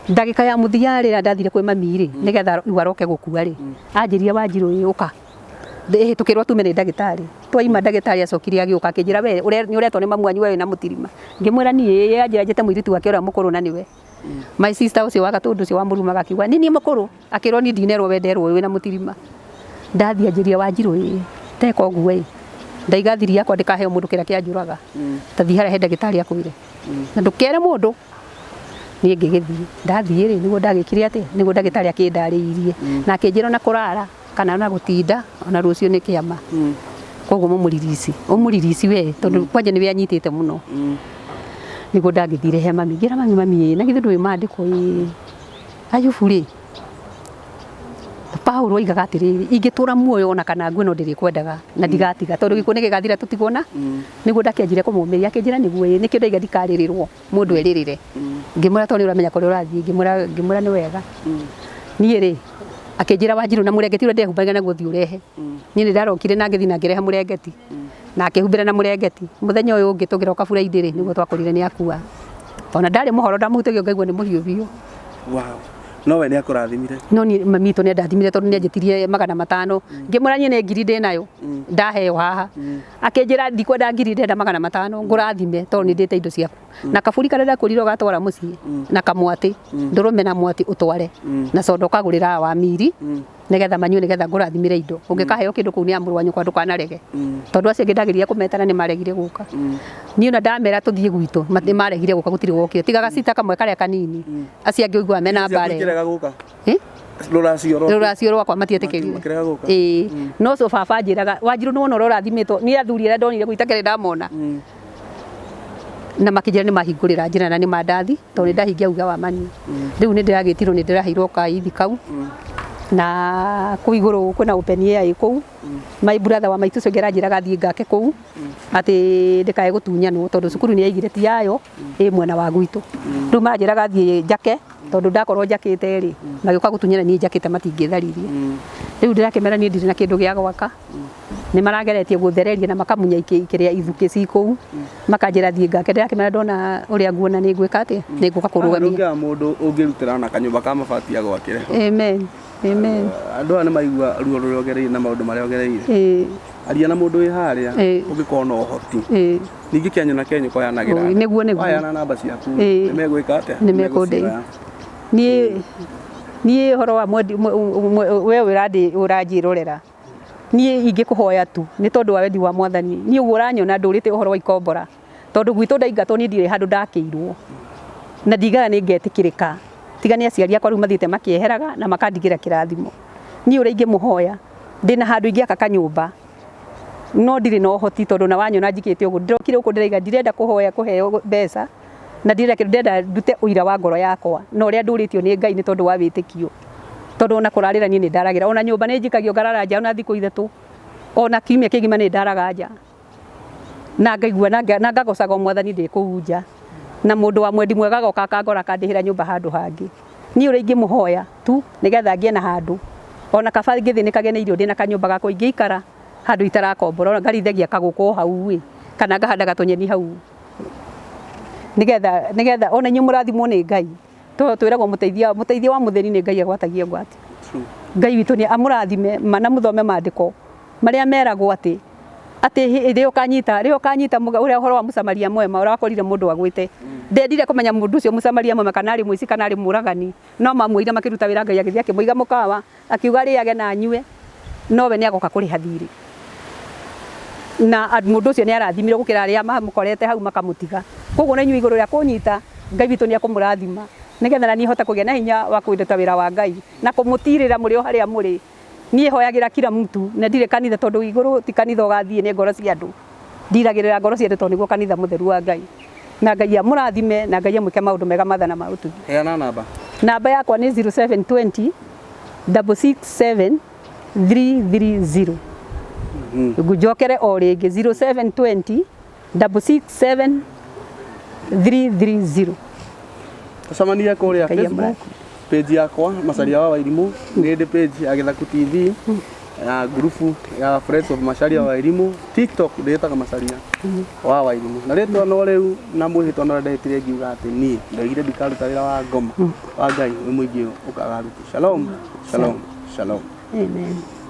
Ndagĩka ya mũthia rĩrĩa ndathire kwĩ mami rĩ, nĩgetha rĩu aroke gũkua rĩ, anjĩrire Wanjirũ ĩ ũka. Hĩtũkĩrwo tume nĩ ndagĩtarĩ. Twaima ndagĩtarĩ acokire agĩũka akĩnjĩra we nĩ ũretwo nĩ mamu wanyu we wĩna mũtirima. Ngĩmwĩra niĩ ĩĩ anjĩra njĩte mũirĩtu wake ũrĩa mũkũrũ na nĩwe. My sister ũcio wa gatũndũ ũcio wamũrumaga akiuga nĩ niĩ mũkũrũ, akĩrwo niĩ ndinerwo we nderwo wĩna mũtirima. Ndathiĩ anjĩrire Wanjirũ ĩ teka ũguo ĩ, ndaiga thiri yakwa ndĩkaheo mũndũ kĩrĩa kĩanjũraga, ta thiĩ harĩa he ndagĩtarĩ akwĩre na ndũkere mũndũ. Niĩ ngĩgĩthiĩ, ndathiĩ rĩ nĩguo ndagĩkire atĩa, nĩguo ndagĩtarĩ akĩndarĩirie na akĩnjĩra ona kũrara kana ona gũtinda ona rũciũ nĩ kĩama. Koguo mũmũririci, ũmũririci we tondũ kwanja nĩwe anyitĩte mũno. Nĩguo ndagĩthire he mami, ngĩra mami mami ĩ na githĩ ndũĩ maandĩko ĩ, Ayubu rĩ, Paulo oigaga atĩrĩrĩ, ingĩtũra muoyo ona kana ngue no ndĩrĩkwendaga na ndigatiga tondũ gĩkuũ nĩ gĩgathira tũtigwo na nĩguo ndakĩanjire kũmũmĩria akĩnjĩra nĩguo ĩ nĩkĩo ndaiga ndikarĩrĩrwo mũndũ erĩrĩre. Ngĩmwĩra tondũ nĩ ũramenya kũrĩa ũrathiĩ, ngĩmwĩra nĩ wega. Niĩ rĩ, akĩnjĩra Wanjirũ na mũrengeti ũrĩa ndehumbaga naguo thiĩ ũrehe. Niĩ nĩ ndarokire na ngĩthiĩ na ngĩrehe mũrengeti na akĩhumbĩra na mũrengeti. Mũthenya ũyũ ũngĩ tũkĩroka Friday rĩ, nĩguo twakorire nĩ akua. Ona ndarĩ mũhoro ndamũhutagia ngaigua nĩ mũhiũ biũ. Wow. No we nĩ akũrathimire. No niĩ mami witũ nĩ andathimire tondũ nĩ anjĩtirie 500. Ngĩmwĩra niĩ nĩ ngiri ndĩnayo ndaheo haha. Akĩnjĩra ndikwenda ngiri ndĩrenda 500 ngũrathime tondũ nĩ ndĩte indo ciaku. Na kaburi karĩa ndakũrire ũgatwara mũciĩ na kamwatĩ, ndũrũme na mwatĩ ũtware na soda ũkagũrĩra wa miri. Nigetha manyue, nigetha ngũrathimire indo. Ũngĩkaheo kĩndũ kũu nĩ amũrũ wa nyũkwa, ndũkanarege, tondũ acio angĩ ndagĩrĩire kũmetana nĩ maregire gũka. Niĩ ona ndamera tũthiĩ gwitũ, nĩ maregire gũka, gũtirĩ wokire tiga gacita kamwe karĩa kanini. Acio angĩ ũiguaga mena mbara ĩyo. Ikĩrega gũka? Eh? Rũracio rwaku? Rũracio rwakwa matietĩkĩrire. Makĩrega gũka? Ĩĩ, no so baba anjĩraga, "Wanjirũ, nĩ wona ũrĩa ũrathimĩtwo nĩ athuri arĩa ndonire kũu itakĩrĩ ndamona." Na makĩnjĩra nĩ mahingũrĩra njĩra na nĩ mandathi, tondũ nĩ ndahingia uga wa mani. Rĩu nĩ ndĩragĩtirwo, nĩ ndĩraheirwo kaithi kau na kũu igũrũ kwĩna open air ĩ kũu. My brother wa maitũ ũcio ũngĩ aranjĩraga thiĩ ngake kũu, atĩ ndĩkae gũtunyanwo, tondũ cukuru nĩ yaigire ti yayo ĩ mwena wa gwitũ. Rĩu maranjĩraga thiĩ njake, tondũ ndakorwo njakĩte rĩ, magĩũka gũtunyana niĩ njakĩte matingĩtharirie. Rĩu ndĩrakĩmera niĩ ndirĩ na kĩndũ gĩa gwaka. Nĩ marageretie gũthereria na makamunya kĩrĩa ithukĩ ci kũu, makanjĩra thiĩ ngake. Ndĩrakĩmera ndona ũrĩa nguona nĩ ngwĩka atĩa, nĩ ngũka kũrũgamia. Ndũngĩaga mũndũ ũngĩrutĩra na kanyũmba ka mabati agwakĩre. Amen, amen. Andũ aya nĩ maigua ruo rũrĩa ũgereire na maũndũ marĩa ũgereire. Aria na mũndũ wĩ harĩa ũngĩkorwo na ũhoti. Ningĩ kĩanyu na kĩanyu koyanagĩra. Oi, nĩguo, nĩguo. Waheana namba ciaku, Ĩĩ. nĩ megwĩka atĩa? Nĩ mekũndeithia. Nĩmegũcioya. Niĩ ũhoro wa mwendi we ũranjĩrorera, niĩ ingĩkũhoya tu nĩ tondũ wa wendi wa Mwathani. Niĩ ũguo ũranyona ndũrĩte ũhoro wa ikombora, tondũ gwitũ ndaingatwo niĩ ndirĩ handũ ndakĩirwo, na ndigaga nĩ ngetĩkĩrĩka tiga nĩ aciari akwa rĩu mathiĩte makĩeheraga na makandigĩra kĩrathimo. Niĩ ũrĩa ingĩmũhoya, ndĩna handũ ingĩaka kanyũmba, no ndirĩ na ũhoti, tondũ na wanyona njikĩte ũguo ndĩrokire gũkũ ndĩraiga ndirenda kũhoya kũheo mbeca na ndirenda kĩndũ, ndĩrenda ndute ũira wa ngoro yakwa na ũrĩa ndũrĩtio nĩ Ngai nĩ tondũ wa wĩtĩkio, tondũ ona kũrarĩra niĩ nĩ ndaragĩra, ona nyũmba nĩ njikagio ngarara nja ona thikũ 3, ona kiumia kĩgima nĩ ndaraga nja na ngaigua na ngagocaga Mwathani ndĩ kũu nja, na mũndũ wa mwendi mwega agoka akangora akandĩhĩra nyũmba handũ hangĩ. Niĩ ũrĩa ingĩmũhoya tu nĩgetha ngĩe na handũ, ona kaba ngĩthĩnĩkage nĩ irio, ndĩna kanyũmba gakwa ingĩikara handũ itarakombora, ona ngarĩithagia kagũkũ hau ĩ, kana ngahandaga tũnyeni hau, nĩgetha ona inyuĩ mũrathimwo nĩ Ngai, tondũ twĩragwo mũteithia wa mũthĩni nĩ Ngai agwatagia ngwati. Ngai witũ nĩ amũrathime mana mũthome maandĩko marĩa meragwo atĩ rĩrĩa ũkanyita ũrĩa ũhoro wa Mũsamaria mwema ũrĩa wakorire mũndũ agwĩte, ndendire kũmenya mũndũ ũcio Mũsamaria mwema kana arĩ mũici kana arĩ mũragani, no mamuoire makĩruta wĩra. Ngai agĩthiĩ akĩmũiga mũkawa, akiuga arĩage na anyue, nowe nĩ agoka kũrĩha thirĩ, na mũndũ ũcio nĩ arathimirwo gũkĩra arĩa mamũkorete hau makamũtiga. Koguo na inyuĩ igũrũ rĩa kũnyita, Ngai witũ nĩ ekũmũrathima, nĩgetha na niĩ hote kũgĩa na hinya wa kũruta wĩra wa Ngai na kũmũtirĩra mũrĩ o harĩa mũrĩ. Niĩ hoyagĩra kila mtu na ndirĩ kanitha, tondũ igũrũ ti kanitha ũgathiĩ, nĩ ngoro cia andũ. Ndiragĩrĩra ngoro cia andũ, tondũ nĩguo kanitha mũtheru wa Ngai. Na Ngai amũrathime na Ngai amwĩke maũndũ mega mathana ma ũtugi. Heana namba. Namba yakwa nĩ 0720 667 330. Ngũnjokere o rĩngĩ, 0720 667 330. Tũcemanie kũrĩa Ngai Facebook amũrathime. Page yakwa Macharia wa Wairimu, nĩ ndĩ page ya Gĩthaku TV, ya ngurubu ya Friends of Macharia wa Wairimu. TikTok ndĩtaga Macharia wa Wairimu, na rĩtwa no rĩu na mwĩhĩtwa no ndehĩtire ngiuga atĩ niĩ ndoigire ndikaruta wĩra wa ngoma wa Ngai wĩ mũingĩ ũkagaruti. Shalom, shalom, shalom. Amen.